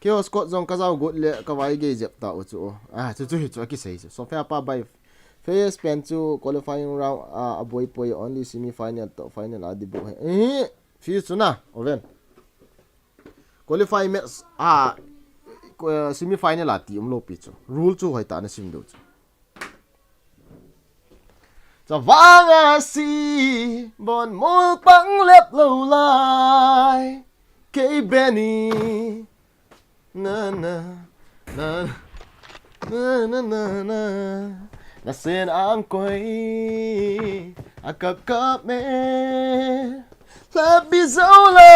Keo Scott jong ka jao got le ka vai gei jep ta u chu. Ah, chu chu hi chu a kisei chu. Sophia pa bai. Face pen chu qualifying round a, a boi poi only semi final to final a di bu he. Eh, fi chu na, oven. Qualify match a, ko-, semi final a ti um lo pi chu. Rule chu hoi ta na sim do chu. Chavang a si, bon mol pang lep lo lai. Kei Benny. Na, na, na, na, na, na, na. Na sen ang koi. A kap kap me. Labi zo lo.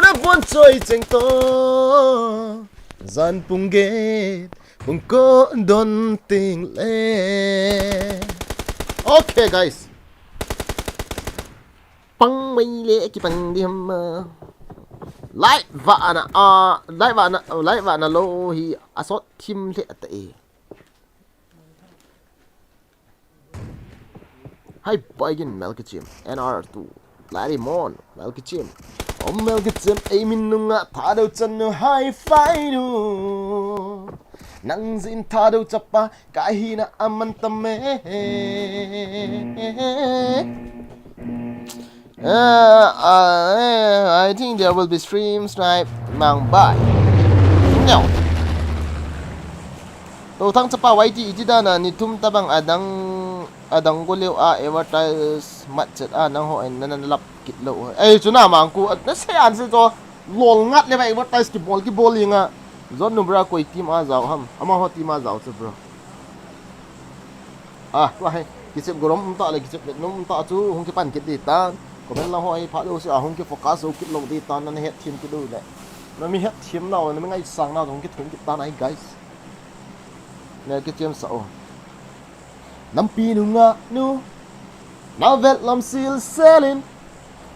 Na bon choi cheng to. Zan pung get. Bung ko don ting le. Okay, guys. Pang mai le ki pang di ham. Light va na, ah, light va na, light va na lo hi a sot thim le ta e. Hi, Boygin Melkichim, N R two, Larry Mon, Melkichim. Om Melkichim, ei min nunga, Thadou chan nu, hi fi nu. Nang jin Thadou chapa, ka hina aman tam e. Uh, I, I think there will be stream snipe mang bai. No. Tothang chapa Y T iti dan a ni thum tabang adang, adang go leo a advertise mat chet a nang ho en nan lap kit lo. Ei, chu na mang ku, na se an se to lol ngat le ba advertise ki bol ki bol inga. Zon nu bra koi team a jao ham. Ama ho team a jao chu bro. Ah, tua hai. Kichep gorom um ta le kichep let nom um ta chu hung kipan kit di tan. Comment la ho ai pha lo se a hung ki focus o kit lo di tan nan het thim kit do le. Na mi het thim na o na mi ngai sang na hung ki thum kit tan ai guys. Ne kichep sa o. Nampi nu nga nu. Na vet lam sil selin.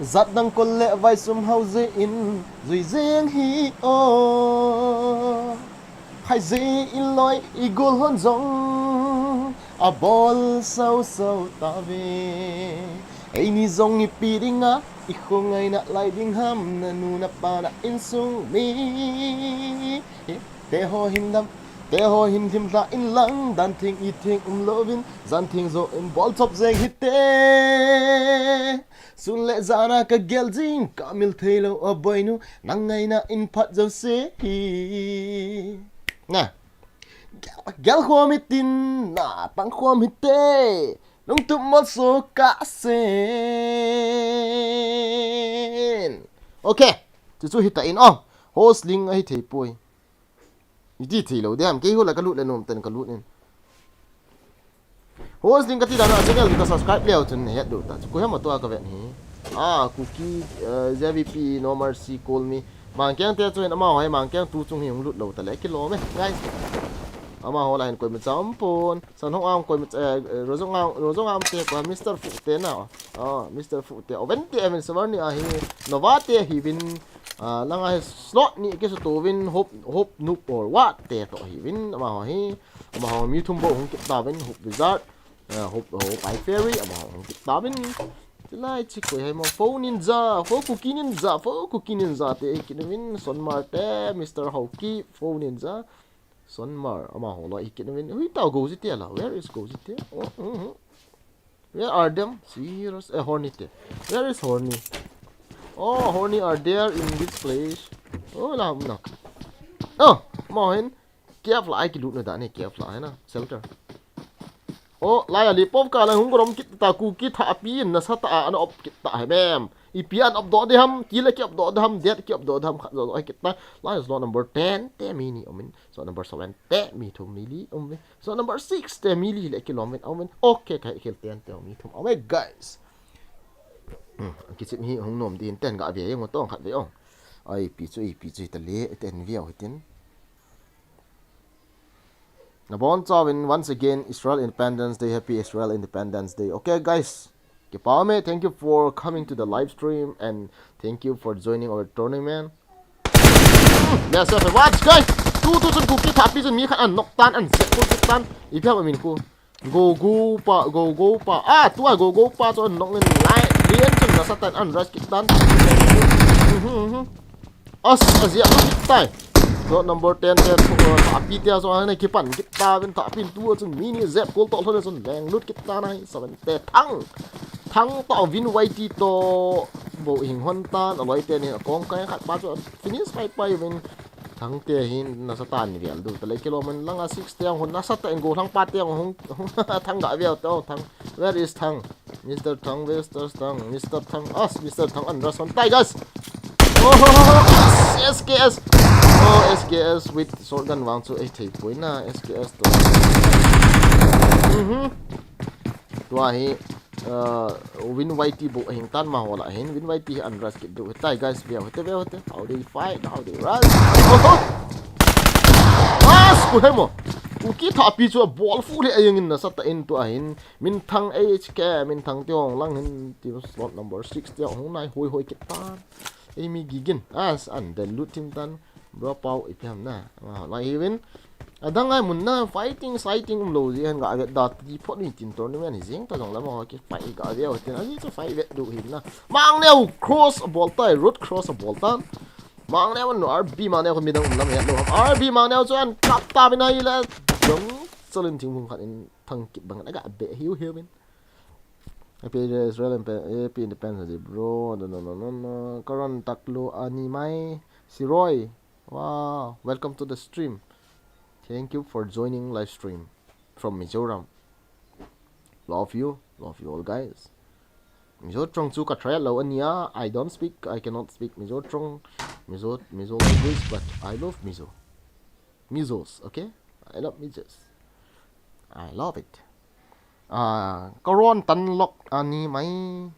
Zat dang kol le vai sum hau je in. Zui jeng hi o. Phai je in loi i gol hon jong a bol sau sau ta ve. Ei ni jong i pi ding a, i khongai na lai ding ham na nu na pa na insung mi. Te ho hin dam, te ho hin thim hla in lang, dan thing i thing um lo vin, zan thing zo in bol chop jeng hi te. Sun le zana ka gel jing, ka mil thei lo a boy nu, nang ngai na in phat jo se hi. Na. Gel, gel khom hi tin, na pang khom hi te. Nung tum mol so ka sen. Okay. Chu chu hi ta in o. Host link a hi thei poi. Iti thei lo diam, kei ho la ka lut le nom ten ka lut in. Host ding ka ti dan a channel ka subscribe leo chun het do ta. Chu ko hem a tua ka vet hi. Ah, Kuki, eh, Z V P, No Mercy, Call Me. Mangkeng te chu hin ama hoi Mangkeng tu chung hi hung lut lo ta le kilom e, guys. Ama ho la hin koima cham pon. San hong ang koima, eh, eh, Rozong ang, Rozong ang te ko Mister Fu te na. Ah, Mister Fu te. Oven te Evan Savarni a hi. Nova te hi vin. Ah, langa hi slot ni kisuto uvin, Hope, Hope Noob or what te toh ahiuvin, amaho hi, amaho mi thum bou hung kit tauvin, Hope Wizard, ah, Hope, Hope Eye Fairy, amaho hung kit tauvin. Chulai chu koi ham, Fo Ninja, Fo Cookie Ninja, Fo Cookie Ninja te ahi kit uvin, Sonmar te, Mister Hauki, Fo Ninja, Sonmar, amaho loi ahi kit uvin. Hui tao Gozi te la, where is Gozi te? Oh, mm-hmm. Where are them? Serious? Eh, Horny te. Where is Horny? Oh, Horny are there in this place. Oh, la, nak. Oh, amaho hin. Cave la, ai kilut na dan hi, cave la, hai na. Shelter. Oh, lai a lipop ka la hung rom kit ta, Kuki thapi in nasatah a ana op kit ta hi mem. Ipi a ana op doh ding ham, kile ki op doh ding ham, det ki op doh ding ham, khat jo jo ahi kit ta. Lai slot number ten te mi ni umin. Slot number seven te mi thum mi li umin. Slot number six te mi li le kilom uvin umin. Okay, kakhel ten te mi thum umin, guys. Hmm, kichep hi hung nom ding ten ga ve jeng u tong khat ve ong. Ai, pi chu, i pi chu ta le, ten ve u hitin. Nabon chauvin, once again, Israel Independence Day, happy Israel Independence Day. Okay, guys. Kipa ume, thank you for coming to the live stream and thank you for joining our tournament. Let's have a watch, guys. Tu, tu chun Kuki thapi chun mi khat ana knock tan, ana zep kit tan. Ipi ham amin khu. Gogo pa, Gogo pa. Ah, tua Gogo pa chu ana knock in lai. Lian chun nasatah in ana rush kit tan. Mhm, mhm. As, azia lut tai. Slot number ten te, uh, thapi te chu ana kipan kit tauvin, thapi in tua chun mi ni zep kol toh lhon chun leng lut kit tan ahi, seven te Thang. Thang toh Win Y T toh bou hing hon tan, aloi te ni kong kai khat pa chu finish pai pai uvin. Thang te hin nasatah in vel du ta le kilom in langa six te hung nasatah in go Thang pa te hung, hung Thang ga ve u te, oh, Thang. Where is Thang? Mister Thang, Mister Thang, Mister Thang, as, Mister Thang ana rush hon tai, guys. Oh, ho, ho, ho, S K S. Oh, S K S with shotgun vang chu ei thei poi na, S K S toh. Mhm. Tua hi, uh, Win Y T bou ahing tan, amaho lah hin Win Y T hi ana rush kit diu ahitai, guys, ve u hite, ve u hite. How they fight, how they rush. Oh, oh. As, khu hemo. Kuki thapi chu abol fu le ajing in nasatah in tua hin. Minthang H K, Minthang te hung lang hin, team slot number six te hung nai hoi hoi kit tan. Ei mi gigin, as ana del lut thim tan. Bro Pau ipi ham na, amaho lai ahiuvin. Adang ai mun na fighting, fighting umlou jeh hin ga vet da ti phot ni tin tournament hi jing ta jong le amaho kifight ga ve u tin, aji chu fight vet diu hin na. Mangneo cross abol tai, road cross abol tan. Mangneo nu R B Mangneo khu midang um lam het lou ham. R B Mangneo chu ana kap tauvin ahile. Jong chalin thingphung khat in Thang kit bang in aga be hiu hiu min. Happy Israel and Pe-, happy independence day, bro. No, no, no, no, no. Karon taklu ani mai. Siroi. Wow. Welcome to the stream. Thank you for joining live stream from Mizoram. Love you. Love you all, guys. Mizo chong chu ka try lou ania. I don't speak, I cannot speak Mizo chong, Mizo, Mizo language, but I love Mizo. Mizos, okay? I love Mizos. I love it. Ah, Karon tan lok ani mai.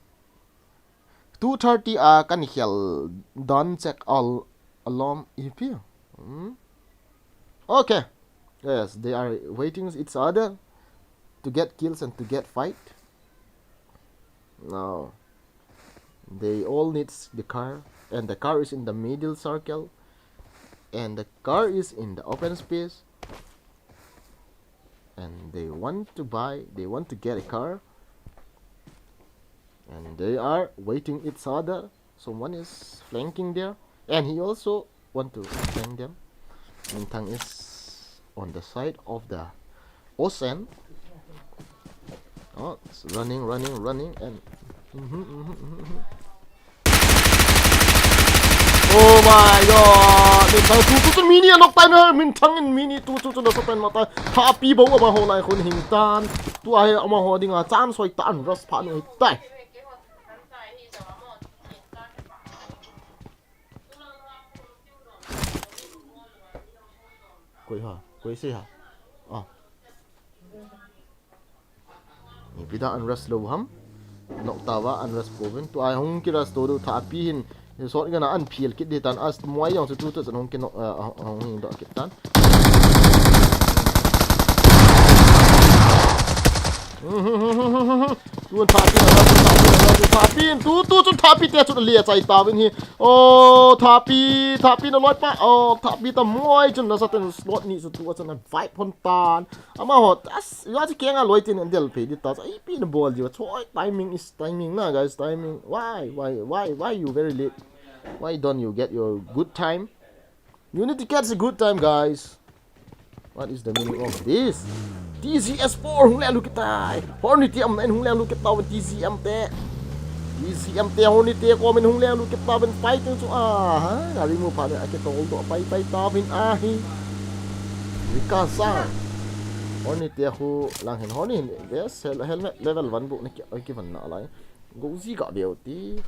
Two thirty a kan khel dan check all along ipi. Hmm? Okay. Yes, they are waiting each other to get kills and to get fight. Now, they all needs the car, and the car is in the middle circle, and the car is in the open space, and they want to buy, they want to get a car, and they are waiting each other. Someone is flanking there, and he also want to flank them. Minthang is on the side of the ocean. Oh, it's running, running, running, and mhm, mhm, mhm, mhm. Oh my God! Minthang tu tu tu mini anok tai na, Minthang in mini tu tu tu na sa tai na tai. Thapi bou amaho lai khun hing tan. Tua hi amaho dinga chance hoi tan, rush pha nu tai. Koi ha, koi se ha. Ah. Ipi da an rush lou ham. Nok tava an rush pouvin. Tua hung ki rush to diu thapi hin. Shotgun a an phel kit di tan. As muai jong chu tu tu chan hung ki nok, ah, hung hing doh kit tan. Tun Thapi, Thapi, Thapi, Thapi, tu, tu chun Thapi te chun le chai tauvin hi. Oh, Thapi, Thapi na loi pa. Oh, Thapi ta moi chun nasa ten slot ni chu tu chun a vibe hon tan. Amaho, as, ya chi kenga loi tin an del pe di ta. Ai pi na bol ji. Choi, timing is timing na, guys, timing. Why, why, why, why you very late? Why don't you get your good time? You need to catch a good time, guys. What is the meaning of this? T Z S four hung leng lut kit tai. Hornady am in hung leng lut kit tauvin T Z M te. T Z M te Hornady te kom in hung leng lut kit tauvin fighting chu a. Ha, gari mu pha ne a ke tol do pai pai tauvin ahi. Rika sa. Hornady te hu lang hin Hornady hin. Yes, hel-, helmet level one bu ne ki, ki van na lai. Go zi ga veu ti.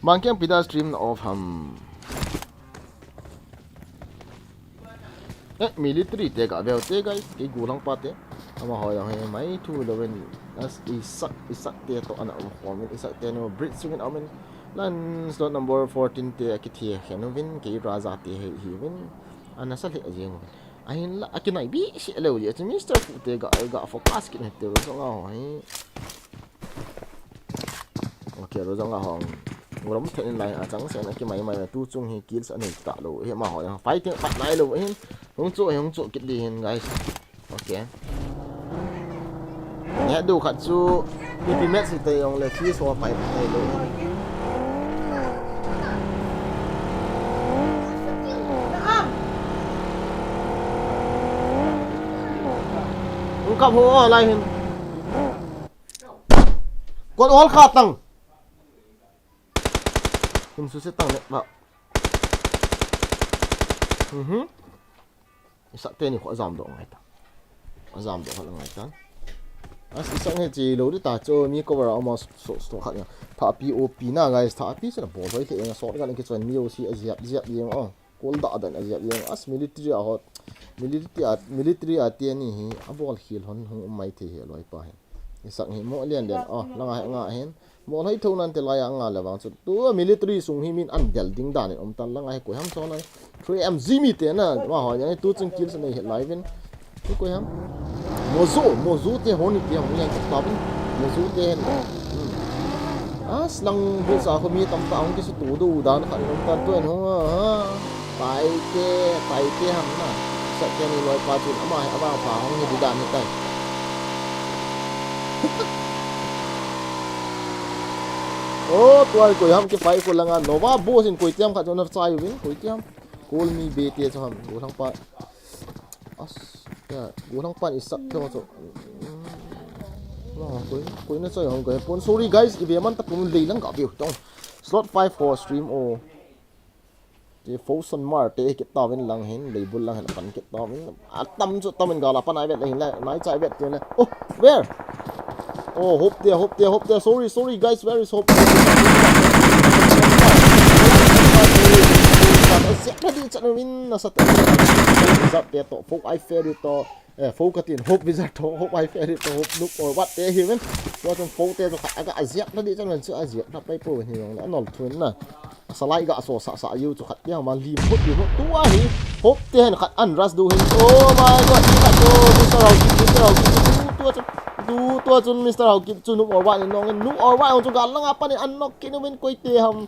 Mangkeng pida stream na off ham. Eh, military te ga veu te, guys. Kei gulang pa te. Amaho jong hi mai thu louvin. As Isak, Isak te to ana um khomin. Isak te no bridge sungin amin. Lan slot number fourteen te a kithi khen uvin. Kei Raja te hi, hi uvin. Ana sa le jing uvin. Ahin la, akinai bi si leu je. Mister Fu te ga, ga focus kit ne te ro so nga ho hi. Okay, ro jong a hong. Ngolom then in line a chang sen a kimai mai tu chung hi kills a nei ta lou. Hi amaho jong fighting pat lai lou hin. Hung chu, hung chu kit di hin, guys. Okay. Neh du khat chu ipi match hi te jong le fuse ho pai pai lou. Hung kap ho lai hin. Kot ol kha tang. Hung su se tang le ba. Mhm. Isak te ni kho jam do ngai ta. Jam do kho ngai ta. As Isak he chi lo di ta cho mi cover a ma so so khat ya. Tha P O P na, guys, Tha P se na bol hoi the nga so ga ki chon mi o si a jiap jiap yeng o. Kol da dan a jiap yeng. As military a hot. Military a, military a te ni hi a bol khil hon hung um mai the he loi pa he. Isak hi mo lian lian. Oh, langa he nga hin. Mo loi tho nan te lai a nga le vang chu. Tu military sung hi min an del ding dan in um tan langa he koi ham chon ai. Three M G mi te na. Ma ho yang tu chung kills nei he lai vin. Tu koi ham. Mozu, Mozu te Hornady te hung yang ta vin. Mozu te hen. Hmm. As lang bu sa ko mi tam ta hung ki su tu du dan khan um tan tu en hung a. Pai te, pai te ham na. Sa te ni loi pa chun ama he ama pa hung ni di dan ni tai. Oh, tua koi ham ki pai ko langa Nova boss in koi tiam khat na chai uvin, koi tiam. Call me be te chu ham, go thang pa. As, ya, go thang pa Isak te chu. Koi, koi na chai ham koi. Pon sorry guys, i be man ta pum lei lang ka be tong. Slot five for stream o. Te Fosun Mar te kit tauvin lang hin, leibul lang hin pan kit tauvin. Atam chu tamin gala pan ai vet le hin le, nai chai vet te le. Oh, where? Oh, Hope te, Hope te, Hope te. Sorry, sorry guys, where is Hope? Siap na di chan win na sa te. Zap te to, Folk I Fear You to. Eh, Fo katin, Hope Wizard to, Hope I Fear It to, Hope Noob or What te hi ven. Tua chun Fo te chu khat aga aziak na di chan ven chu aziak na pai po hi jong le anol thun na. Salai ga so sa sa yu chu khat piang ma lim hut yu hut tua hi. Hope te hen khat an rush du hin. Oh my God, ni khat chu Mister Haokip, Mister Haokip chu tua chu. Tu tua chun Mister Haokip chu Noob or What ni nong in Noob or What chu gal langa pan in an nok kin ven koi te ham.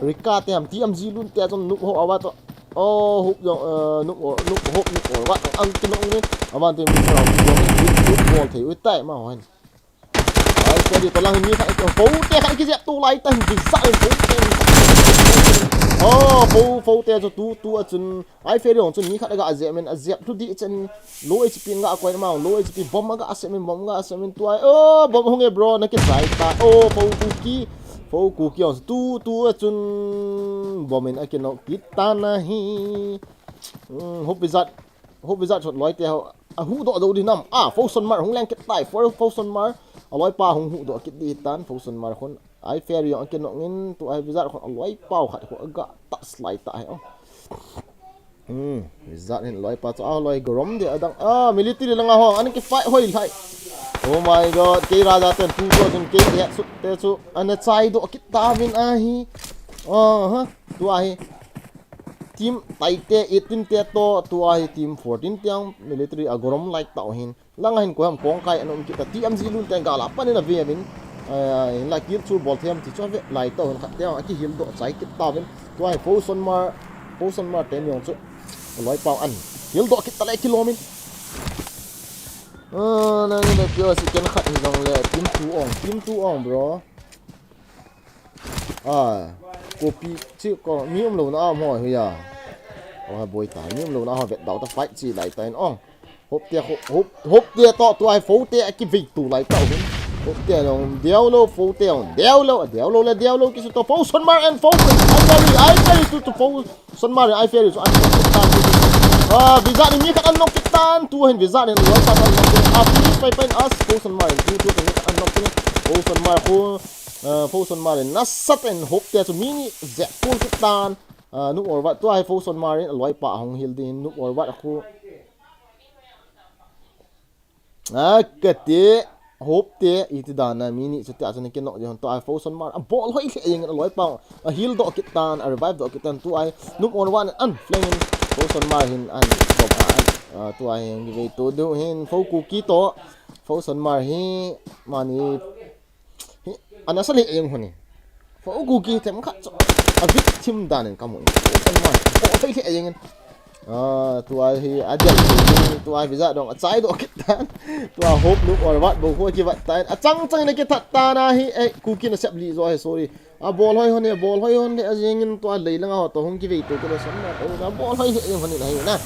Rika te ham T M G lun te chun Noob Hope awa to. Oh, Hope jong, eh, Noob or, Noob Hope, Noob or, what ang kinong ni. Aman te Mister Hope jong, Noob, Noob bol thei, ui tai ma hoi. Ai, te di to lang ni kha, Fo te kha ki jep tu lai ta, di sa, Fo te. Oh, Fo, Fo te chu tu, tu a chun. Ai, Fo jong chun ni kha ga jep men, a jep tu di chen. Low H P nga koi ma, low H P bomb ga asem, bomb ga asem tu ai. Oh, bomb hung e bro, na ki sai ta. Oh, Fo Kuki. Fo Kuki ong tu tu a chun bomb in a kinok kit ta na hi. Hmm, Hope Wizard. Hope Wizard chot loi te ho. A hu do do di nam. Ah, Fosun Mar hung leng kit tai. Fo, Fosun Mar. A loi pa hung hu do kit di tan. Fosun Mar khun. Ai Fairy jong a kinok in tu ai Wizard khun a loi pa khat khu aga ta slide ta he. Oh. Hmm, Wizard hin loi pa chu, ah, loi gorom de adang. Ah, military langa ho, an ki fight hoi lai. Oh my God, kei Raja ten tu to jun kei he sut te chu, ana chai do kit ta min ahi. Oh, ha, tu ahi. T Team Taite eighteen te toh, tua hi Team fourteen te ang military a gorom lai tau hin. Langa hin koiham kong kai anom kit a, T M Z lun te gala panin a ve amin. Eh, hinla kill chu bol them ti chu a ve lai tau hin khat te ang a kihil doh chai kit tauvin. Tua hi Fo Son Mar, Fo Son Mar te ni ong chu. Loi pau an. Hil doh kit ta le kilom in. Ah, na ni le pio si ken khat hi jong le. Team two ong, Team two ong, bro. Ah, copy chi ko mi um lo na am hoi huya. Oh, boi ta, mi um lo na ho vet dau ta fight chi lai ta in ong. Hop te, hop, hop, hop te toh, tua hi Fo te a kivei tu lai ta hin. Hop te ong, deu lo, Fo te ong, deu lo, deu lo le, deu lo, kisu to, Fo Son Mar and Fo. Ai, ai, ai, tu, tu, Fo Son Mar, ai, fair, so, ai, fair, ta, tu, tu. Ah, Vizat ni mi khat an knock kit tan, tu hin Vizat ni, loi ta, ta, ta, ah, finish pai, pai, as, Fo Son Mar, tu, tu, tu, an knock kit, Fo Son Mar, Fo, ah, Fo Son Mar, nasat and Hop te, chu mi ni, zet, pun kit tan, ah, Noob or What, tua hi Fo Son Mar, loi pa, hung hil din, Noob or What, khu. A, kati, Hop te, iti dan a, mi ni, chu te, a, chu ni kinok, jong, tua hi Fo Son Mar, a, bol hoi le, jeng, a, loi pa, a, heal doh kit tan, a, revive doh kit tan, tua hi, Noob or What, an, flank in, Fo Son Mar hin, an, bom, a, an, a, tua hi, ngi vei tu du hin, Fo Kuki toh, Fo Son Mar hi, mani, hi, ana sa le, jeng, honi. Fo Kuki them khat chu, a, victim dan in kamu in, Fo Son Mar, bol hoi le, jeng in, Ah, tua hi, a dial hi, tua hi, Vizat dong, a chai doh kit tan. Tua Hop Noob or What, bou khu kivat tan. A chang chang in a kithat tan a hi, eh, Kuki nasep li jo hi, sorry. A bol hoi hon e, bol hoi hon e, a jeng in tua lei langa ho toh hung kivei tu kilo sam na, eh, a bol hoi hi, eh, hon in a hi na.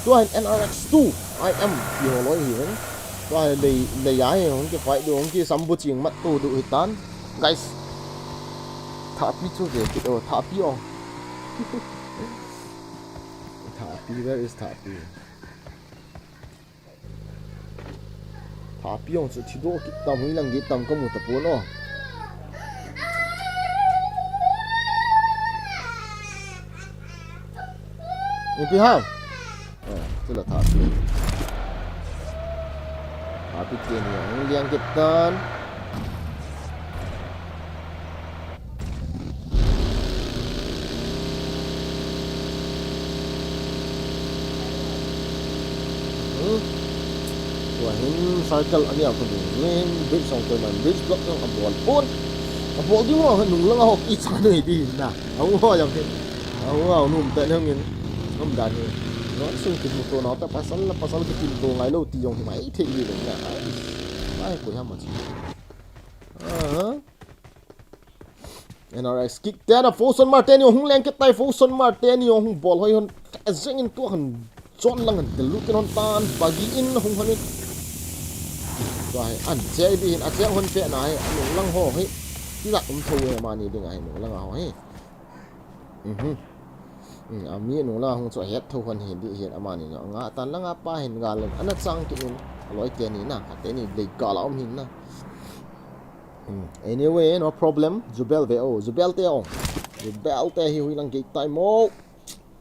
Tua hin N R X two, I M, ki ho loi hi hin. Tua hi lei, lei a hi, hung kifight du, hung kisam bu ching mat tu du hi tan. Guys, thapi chu ve kit o, thapi o. Thapi, where is Thapi? Thapi jong chu thi doh kit tam, hui lang kit tam kamu tapon o. Ipi ham? Eh, chu la Thapi. Thapi te ni jong liang kit tan. Hmm. Tua hin circle ania khu ding in bridge jong koiman bridge block jong abol pon. Abol ding ho nung langa ho kicha nei di na. Ahung ho jong hin. Ahung ho num ta nang in. Ngam dan hi. Non sung kimu to na ta pasal la pasal kitim to ngai lo ti jong hi mai thei di na. Ai. Ai koi ham ma chi. Aha. N R X kick te na Fo Son Mar te ni hung leng kit tai, Fo Son Mar te ni hung bol hoi hon. A jeng in tua han chon lang han tel lut hon tan, bagi in hung hon in. Tua hi an che di hin a che hon pe na hi, a nung lang ho hi. Ti la um tho e mani ding a hi nung lang a ho hi. Mhm. Hmm, a mi nung lang hung chu a het tho hon hi di hin a mani no. Nga tan lang a pa hin gal ana chang kit in. A loi te ni na, khat te ni lei gal a um hin na. Hmm. Anyway, no problem. Jubel ve o. Jubel te o. Jubel te hi hui lang gei tai mo.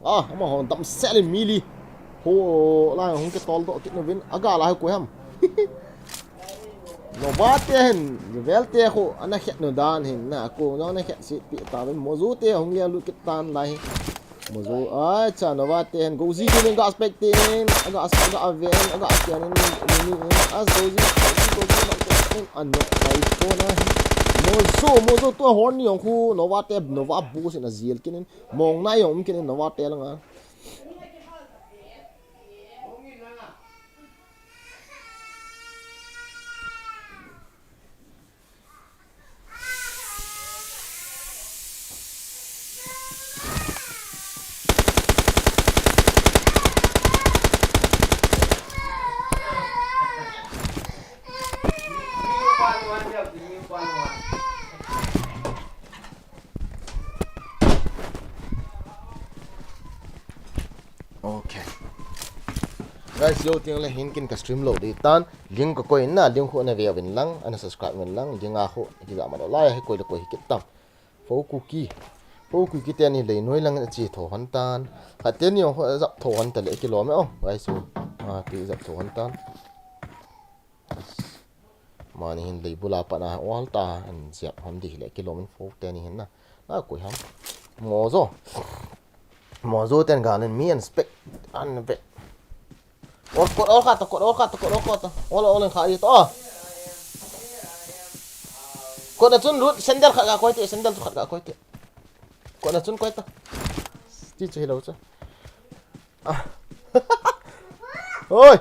Ah, ama hon dam sel in mili. Ho, la hung ke tol do kit no vin. Aga la ko ham. Nova te hin. Jubel te ho. Ana khet no dan hin. Na ko no ana khet si pi ta vin. Mozu te hung ya lu kit tan lai. Mozu, ai, cha, Nova te hin, Gozi te hin, ga spec te hin, ga, ga ven, ga kian in, ni, ni, ni, as Gozi, Gozi, Gozi, Gozi, an no, kai po na hin. Mozu, Mozu tua horn ni jong khu, Nova te, Nova bu sin a zil kinin, mong na jong kinin, Nova te langa. Okay. Guys, jou teng le hin kin ka stream lou ding tan, link ka koi in na, link khu na ve uvin lang, ana subscribe uvin lang, link a khu, ki ja ma lou lai, hi koi le koi hi kit tam. Fo Kuki. Fo Kuki te ni lei noi lang a chi tho hon tan. Khat te ni ho jap tho hon ta le ki lom e o. Guys, so, a, ki jap tho hon tan. Mani hin lei bula pat na ol ta an ziap hon di le kilom in Fo te ni hin na. Na koi ham. Mozu. Mozo ten galin mi an spec an ve. Ol kot ol khat, kot ol khat, kot ol khat. Ol ol khat ito. Kot na chun lut sandal khat ga koi te, sandal khat ga koi te. Kot na chun koi ta. Ti chu hilou chu. Ah. Oi.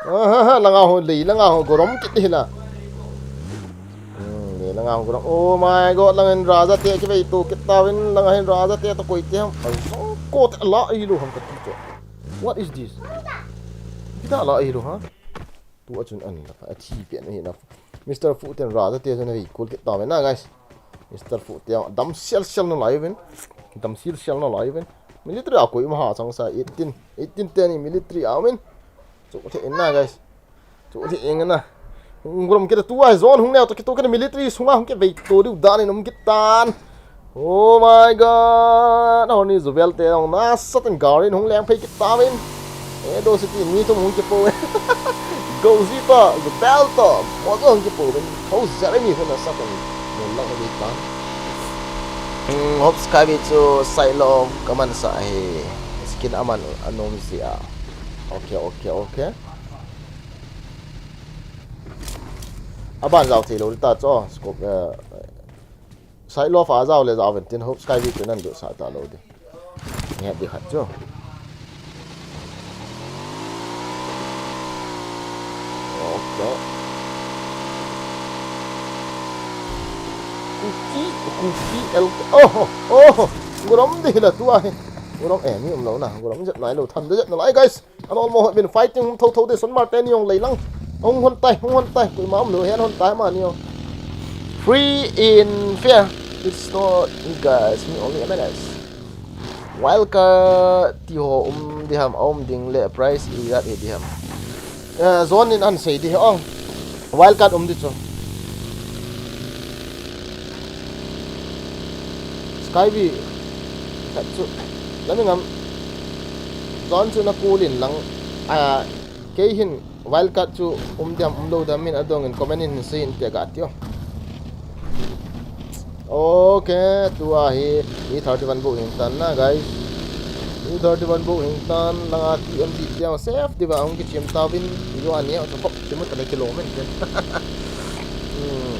Ah, ha, ha, langa ho lei, langa ho gorom kit hila. Hmm, lei langa ho gorom. Oh my God, langin raja te kivei to kit tauvin, langa hin raja te to koi te ham. Ai, kot la ilu ham kati to. What is this? Kita la ilu ha? Tu achun an la, athi pe na hi na. Mister Fu ten raja te chun vei kul kit tauvin na, guys. Mister Fu te dam sial sial na lai uvin. Dam sial sial na lai uvin. Military a koi ma ha chang sa eighteen. Eighteen te ni military a uvin. Chu the in na, guys. Chu the in na. Ngrom kit tu a zone hung neo to kit to kit military sunga hung kivei to diu dan in um kit tan. Oh my God. Honi Zubel te ong nasat in gari hung leng phei kit tauvin. Edo City mi thum hung kipo. Gozi to, Zubel to, Mozo hung kipo uvin. Ho Jeremy hung nasat in. Mun lang ni tan. Hmm, hope Skyby chu side lo kaman sa hi. Skin aman anom sia. Okay, okay, okay. Aban jao thei lou ta chu. Scope, eh, Side lo fa jao le jao ven tin hope Skyby chu nan du sa ta lou di. Nge di khat chu. Okay. Kuki, Kuki, el, oh, oh, oh. Gurom di la tu a hi. Gurom eh, mi um lou na. Gurom jet nai lou, tham de jet na lai, guys. An almost been fighting hung tho tho de Sonmar te ni ong lei lang. Hung hon tai, hung hon tai. Koima um lou hen hon tai ma ni ong. Free in fair. It's not, guys, me only M N S. Wildcard ti ho um di ham, um ding le price i gat hi di ham. Eh, zone in an sei di ong. Wildcard um di chu. Skyby khat chu. Lami ngam. Zone chu na kulin lang. A, kei hin wildcard chu um diam um lou diam min adong in comment in sei in te ga tio. Okay, tua hi, hi thirty-one bu hing tan na, guys. Hi thirty-one bu hing tan, langa T M D tiang safe diva hung kichim tauvin, yo ani a chakop, chimu tale kilo men ken. Hmm.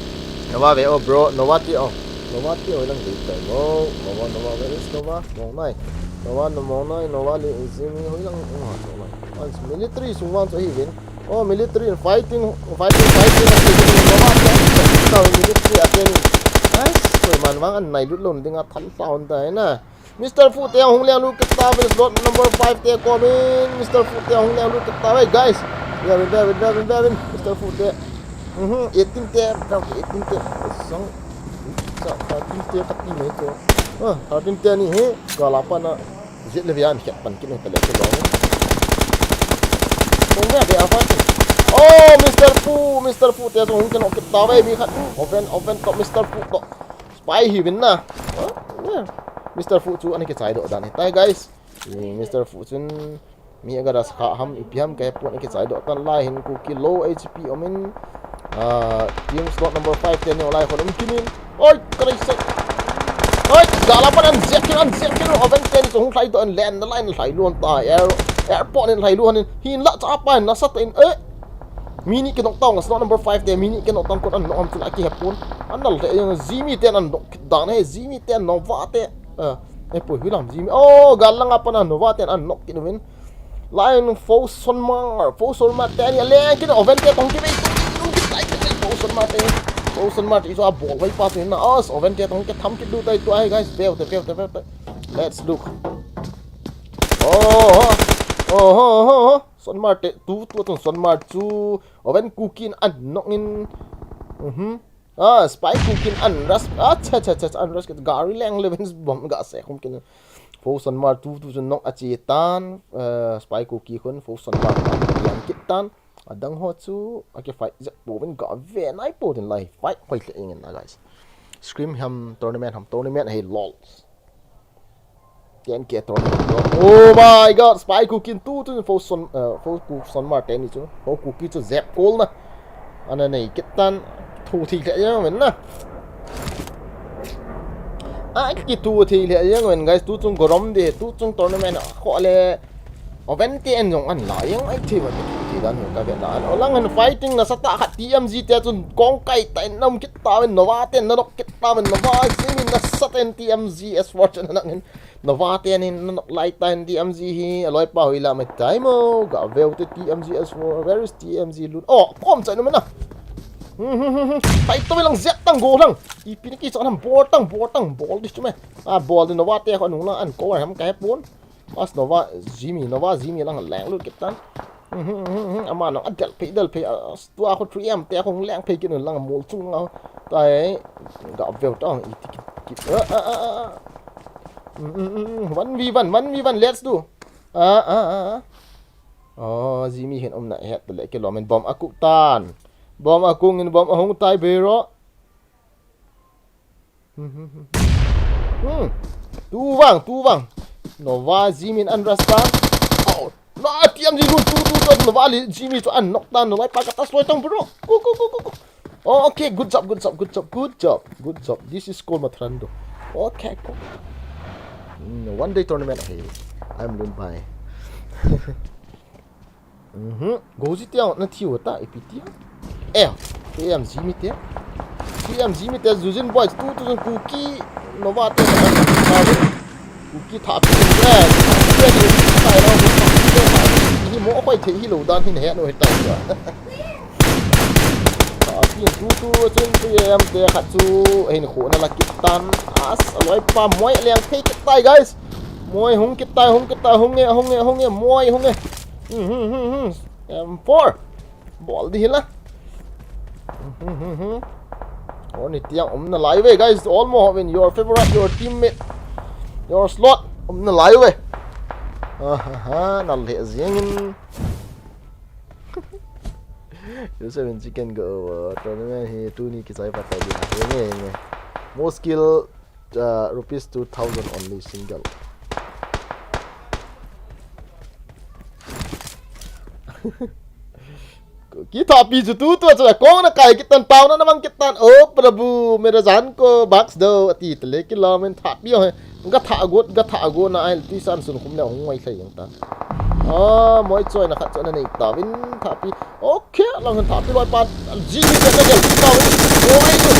Nova ve, oh, bro, Nova ti, oh. Nova ti, oh, lang dei tai, no. Nova, Nova, where is Nova? Mongnai. Nova, no, Mongnai, Nova le, Zimi, hoi lang, oh, Nova. Once military sung vang chu hi vin. Oh, military in fighting, fighting, fighting, fighting, Nova, Nova, military again. Nice. Koiman vang an nai lut lou ding a than sa hon tai na. Mister Fu te hung leng lut kit tauvin slot number five te komin. Mister Fu te hung leng lut kit tauve, guys. Vevin, vevin, vevin, vevin. Mister Fu te. Mhm, eighteen te, eighteen te. Sang. Sa, thirteen te kati mai to. Ah, thirteen te ni hi. Gala pana. Zit le vian khet pan kit ni tale ke long. Kong ve ve a fa. Oh, Mister Fu, Mister Fu te so hung ke no kit tauve mi khat. Open, open to Mister Fu to. Spy hi vin na. Huh? Yeah. Mister Fu chu ana kichai doh dan hi tai, guys. Mister Fu chun mi aga das kha ham ipi ham ka hepon ana kichai doh tan lai hin Kuki low H P omin. Ah, team slot number five te ni olai khon um kinin. Oi, ka rai se. Oi, gala pan an zek kin, an zek kin, oven ten so hung lai doh an len na lai na lai luan ta. Air, airport in lai luan in. Hin la cha pa na sa ta in. Eh. Mini ke nok tang slot number five te, mini ke nok tang kon an nok am chula ki hepon. An nal te yang Zimi ten an nok dan he, Zimi ten Nova te. Ah, eh, poi, hui lam Zimi. Oh, gal langa pana Nova ten an nok kin win. Line Fo Sonmar, Fo Sonmar ten ya le kin oven te tong ki vei. Fo Sonmar te. Fo Sonmar te iso a bol vai pa tu na. Os, oven te tong ke tham ki du tai tu ai, guys. Veu te, veu te, veu te. Let's look. Oh, oh, oh, oh, oh. Sonmar te, tu, tu, tu, Sonmar chu. Oven Kuki in an nok in. Mhm. Ah, Spy Kuki in an rush. Ah, cha, cha, cha, cha, an rush. Gari leng le vin bomb ga se khum kin. Fo Sonmar tu, tu, tu nok a chi tan. Eh, Spy Kuki khun Fo Sonmar pa yang kit tan. Adang ho chu, a ke fight zet po vin ga ve nai po din lai. Fight hoi le ingen na, guys. Scrim ham tournament ham tournament hey lol. Ten K tournament. Oh my God, Spy Kuki in tu tu Fo Son, eh, Fo Ku Sonmar te ni chu. Fo Kuki chu zep kol na. Ana nei kit tan thu thi le ya men na. A, kitu thei le jeng ven guys, tu chung gorom de, tu chung tournament a kho le. Oven te en jong an la jeng ai thei va kitu thei dan ka ve dan. Olang han fighting nasatah khat T M Z te chun kong kai ta in nam kit ta ven Nova te na nok kit ta ven Nova Zimi nasatah in T M Z S four chun nang in Nova te nin na nok lai ta in T M Z hi aloi pa hoi la mai tai mo ga veu te T M Z S four, where is T M Z Lun? Oh, kom chai no mena. Hmm, hmm, hmm, hmm. Pai to lang zet tang go lang. Ipi ni ki chon ham bol tang, bol tang, bol di chu me. A bol di Nova te kho nung lang an ko ham ka he pon. As Nova Zimi, Nova Zimi lang leng lut kit tan. Mhm, mhm, mhm. Ama nang a del phei, del phei. As tua kho three M te kho leng phei kit lang mol chung lang. Tai ga veu tang i ti kit kit. A, a, a, a. Mm, mm, mm, mm. One v one, one v one, let's do. A, a, a, a. Oh, Zimi hin um na het le ke lo men bom a kuk tan. Bom a kung in bom a hung tai be ro. Hmm. Tu vang, tu vang. Nova Zimi in an rasta. Oh, na T M Z Lun tu tu tu Nova li Zimi chu an nok tan Nova pa ka ta sloi tang bro. Go, go, go, go, go. Oh, okay, good job, good job, good job, good job, good job. This is called Matrando. Okay, cool. Mm, one day tournament. Hey, I'm Lun Pai. Mhm. Gozi te na thiu ta ipi ti. Eh, T M Z mi te. T M Z mi te Zuzin Boys tu tu Kuki Nova te. Kuki tha pi. Eh, Kuki ni sai lo. Hi mo khoi thei hi lo dan hin he no he ta. Tha pi tu tu chun T M te khat chu hin kho na la kit tan. As loi pa moi leng thei kit tai guys. Moi hung kit tai, hung kit tai, hung e, hung e, hung e, moi hung e. Hmm, hmm, hmm, hmm. M four. Bol di hila. Hmm, hmm, hmm, hmm. Oni tiang um na lai ve, guys. Almost win your favorite, your teammate. Your slot. Um na lai ve. Ahaha, na le zing in. Your seven chicken go over. Tournament hi tuni kisai pa tai di. Nge, nge. Most kill uh, rupees two thousand only single. Ki tha pi chu tu tu chu kong na kai kit tan pau na na mang kit tan. Oh Prabhu, mera jaan ko bakhsh do ati tele ki la men tha pi ho. Ga tha got, ga tha go na ai ti san sun khum le hung mai thei yang ta. Ah, moi choi na khat choi na nei ta vin tha pi. Okay, lang tha pi loi pa. Ji ni te na gel ta vin. Oi tu.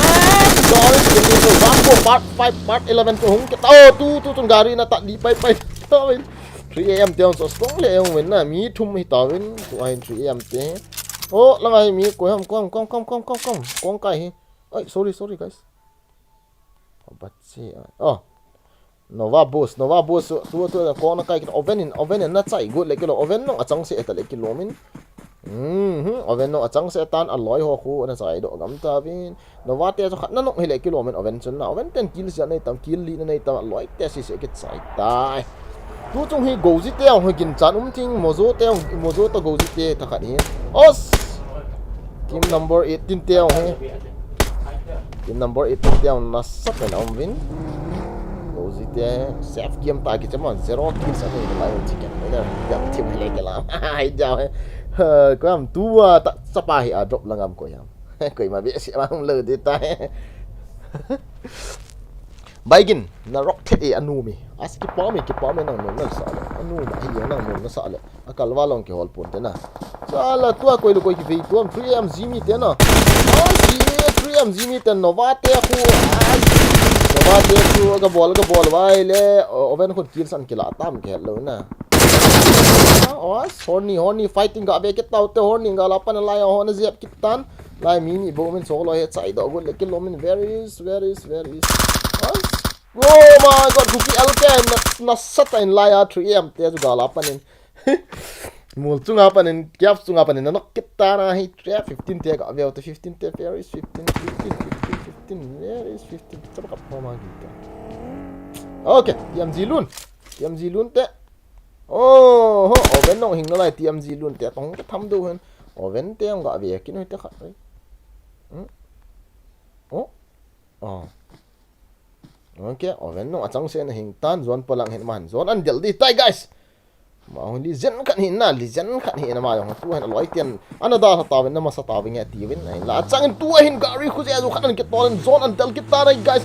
Ah, sorry, tu tu tu. One four part five, part eleven tu hung ke ta. Oh, tu tu tu gari na ta di pai pai. Ta vin. Three A M te on so strong le hung win na. Mi thum hi ta vin. Tu ai three A M te. Oh, lang ai mi ko ham kom kom kom kom kom kom. Kong kai hi. Oi, sorry, sorry guys. Abachi. Oh. Nova Boost, Nova Boost. Tu tu ko na kai kit oven in, oven in na chai gut le kilo. Oven nong achang se ta le kilo min. Mhm, oven nong achang se tan aloi ho khu na chai do gam ta vin. Nova te chu khat na nong hi le kilo min oven chun na. Oven ten kill sia nei tam, kill li na nei tam, aloi te si se kit chai tai. Tu chung hi Gozi te ong hi gin chan um thing, Mozo te ong, Mozo to Gozi te tha khat hi. Os! Team number eighteen te ong hi. Team number eighteen te ong nasatah in um vin. Gozi te safe game ta ki chama zero kills ani lai un chicken. Mai da, da team hi le ke la. Hai da he. Ko am tu a ta chapa hi a drop lang am ko yam. Koima be si ma hung lo de ta he. Baigin, na rock thet e anu mi. As kipa mi, kipa mi nang non nasa le. Anu ma hi nang non nasa le. Akal va long kihol pon te na. Sala tua koi lo koi kivei tuam three M Zimi te na. Ah, Zimi, three M Zimi te Nova te khu. Ah, Nova te khu ga bol, ga bol vai le. O-, oven khun kill san kila tam ke lo na. Ah, os, Horny, Horny fighting ga be ke tau te Horny ga la pan lai ho na zep kit tan. Lai mi ni bo min so lo he chai do gut le kilo min. Where is, where is, where is? Os. Oh my God, Kuki L K na, nasatah in lai a three M te chu ga la pan in. Mul chunga pan in, cap chunga pan in, na nok kit ta na hi three fifteen te ga veu te fifteen te, where is fifteen, fifteen, fifteen, fifteen, where is fifteen? Chapa ka pho ma gi ta. Okay, T M Z Lun. T M Z Lun te. Oh, ho, oven nong hing na lai T M Z Lun te tong ka tham do hen. Oven te ong ga ve kin te khat. Hmm? Oh. Oh. Okay, oven nong achang se na hing tan zone palang hin man. Zone an del di tai, guys. Ma hun li zen khat hin na, li zen khat hin na ma yong tu hen aloi tian. Ana da ta ta ven na ma sa ta ven nge ti ven na. La chang in tu hin gari khu je zu khat an ke tol in zone an del kit ta nai, guys.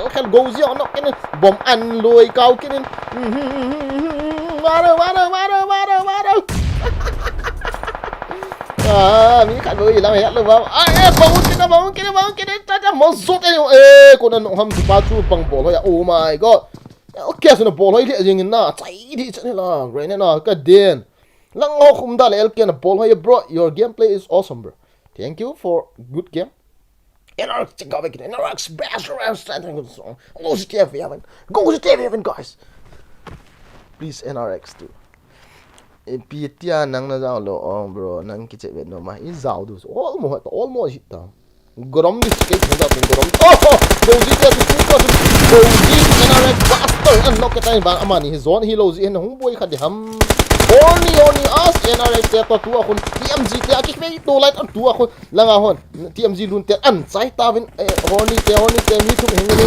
khel khel Goji a knock kit in, bomb an loi kau kit in. Wara, wara, wara, wara, wara. Ah, mi khat bou ilang het lou va. Ah, eh, bang kit na, bang kit na, bang kit na, ta ta mo zot e. Eh, kona knock ham ti pa chu bang bol hoi a. Oh my God. Okay, so na bol hoi le jing na. Chai di chan la. Grenade na ka den. Lang ho khum da le L K na bol hoi, bro. Your gameplay is awesome, bro. Thank you for good game. N R X, check out again. N R X, best, best, best song. Go G T A V heaven. Go G T A V heaven, guys. Please, N R X too. E, pi tia nang na zao lo, oh, bro, nang kiche vet no ma. I zao du. All mo, all mo hit ta. Gorom ni skate henda pin gorom. Oh, oh, Goji tia tu tu tu. Goji N R X Buster. An knock kit in ba amani hi zone hi lo ji hin hung boi khat di ham. Horny, horny as N R X tia tu a khun. T M G tia kick me to light an tu a khun. Langa hon. T M G lun tia an chai ta vin. Eh, horny tia, horny tia mi thum hing ni.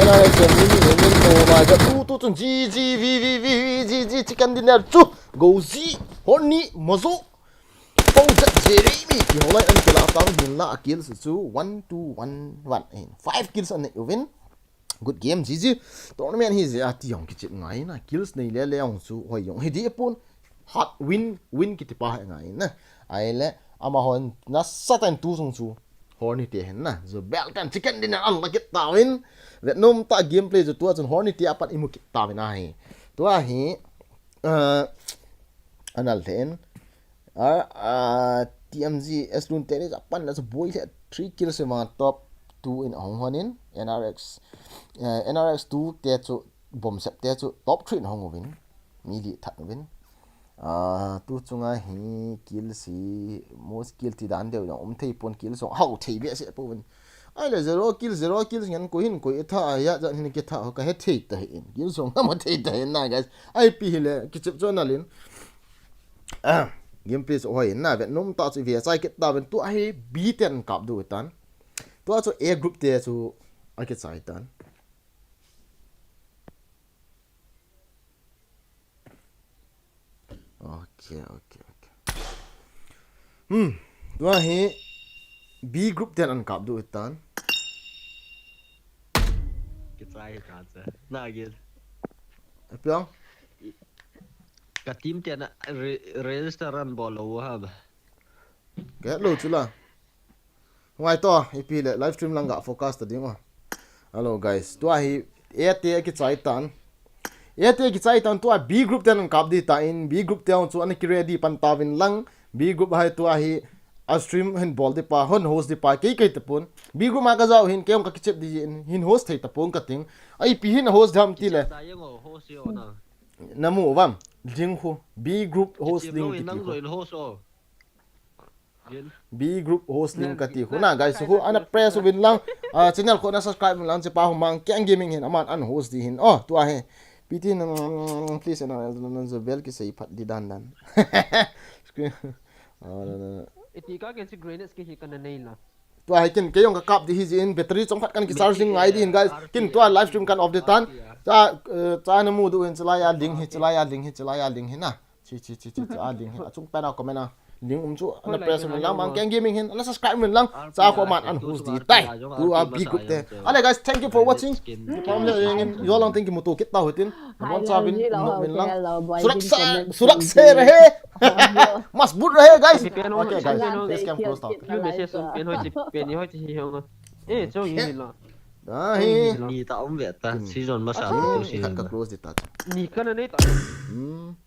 N R X tia mi ni hing ni. Oh my God. Tu tu tu. G G V V V V G G chicken dinner chu. Goji. Horny. Mozo. Pou Zat Jeremy ti ho lai an kila tang hin la kills chu one two one one. Five kills an nei uvin. Good game, G G. Tournament hi je ati jong kichep ngai na. Kills nei le le jong chu hoi jong hi di pun. Hard win, win kiti pa hi ngai na. Ai le, ama hon nasatah in tu sung chu. Horny te hin na. Zu bel ten chicken dinner an la kit tauvin. Venom ta gameplay zu tua chun Horny te apan imu kit tauvin ahi. Tua hi, uh, anal ten. Ah, ah, T M Z S Lun te ni apan na zu boi le three kills ma top two in ahung honin. N R X, uh, N R X two te chu bomb sep te chu top three in ahung uvin. Mi li that uvin. Ah, tu chunga hi kill si, most kill ti dan deu jong um thei pon, kill song hau thei be se pon. Ai le zero kill, zero kill ngen ko hin ko i tha a ya jan hin ki tha ho ka he thei ta hin. Kill song na ma thei ta hin na, guys. I P hi le ki chip cho na lin. Ah, gameplay so hoi na Venom ta chu ve chai kit tauvin, tua hi B ten kap diu tan. Tua chu A group te chu a ki chai tan. Okay, okay, okay. Hmm. Tua hi B group ten an kap diu tan. Kichai ta cha. Na gel. Apiang. Ka team ten a re-, register an bol lou ha ba. Ka het lou chu la. Ngai to, ipi le live stream lang ga focus ta ding o. Hello guys, tua hi A te ki chai tan. A te ki chai tan, tua B group ten an kap di ta in, B group te chu an ki ready pan tauvin lang. B group hai tua hi a stream hin bol di pa, hon host di pa, kei kei te pon. B group ma ka jao hin, kei ong ka kichep di hin, hin host thei ta pon ka ting. Ai pi hin host dam ti le. Da yang o host yo na. Na mu vam, ding hu. B group host ding ki ti hu. Nang zo in host o. B group host ning ka ti khu na, guys, khu ana press uvin lang, ah, channel khu ana subscribe uvin lang, chepa Humang Keng Gaming hin aman an host di hin. Oh, tua hi. P T na, please, na, na, na, na, bel ki sei phat di dan dan. Screen. Ah, na, na, na. Iti ka ken si grenades ki hi ka na nei la. Tua hi kin, kei jong ka kap di hi jin, battery chomkhat kan ki charging ngai di hin, guys. Kin tua live stream kan off di tan. Cha, eh, cha na mu diu hin, chalai a link hi, chalai a link hi, chalai a link hi na. Chi, chi, chi, chi, chi, a link hi. Achung pen a comment a. Link um chu, ana press uvin lang, Mang Keng Gaming hin, ana subscribe uvin lang. Cha ko man an host di tai. Tua B group te. Ale guys, thank you for watching. Pom le yen, yo lang thank you mutu kit ta hutin. Bon cha vin, no vin lang. Surak sa, surak se rahe. Mas but rahe, guys. Okay, guys. Face cam close ta. You message some pen hoi chi, pen hoi chi hi hong. Eh, so yi la. Ah, hi. Ni ta um ve ta. Season masa tu season. Ka close di ta. Ni ka na nei ta. Hmm.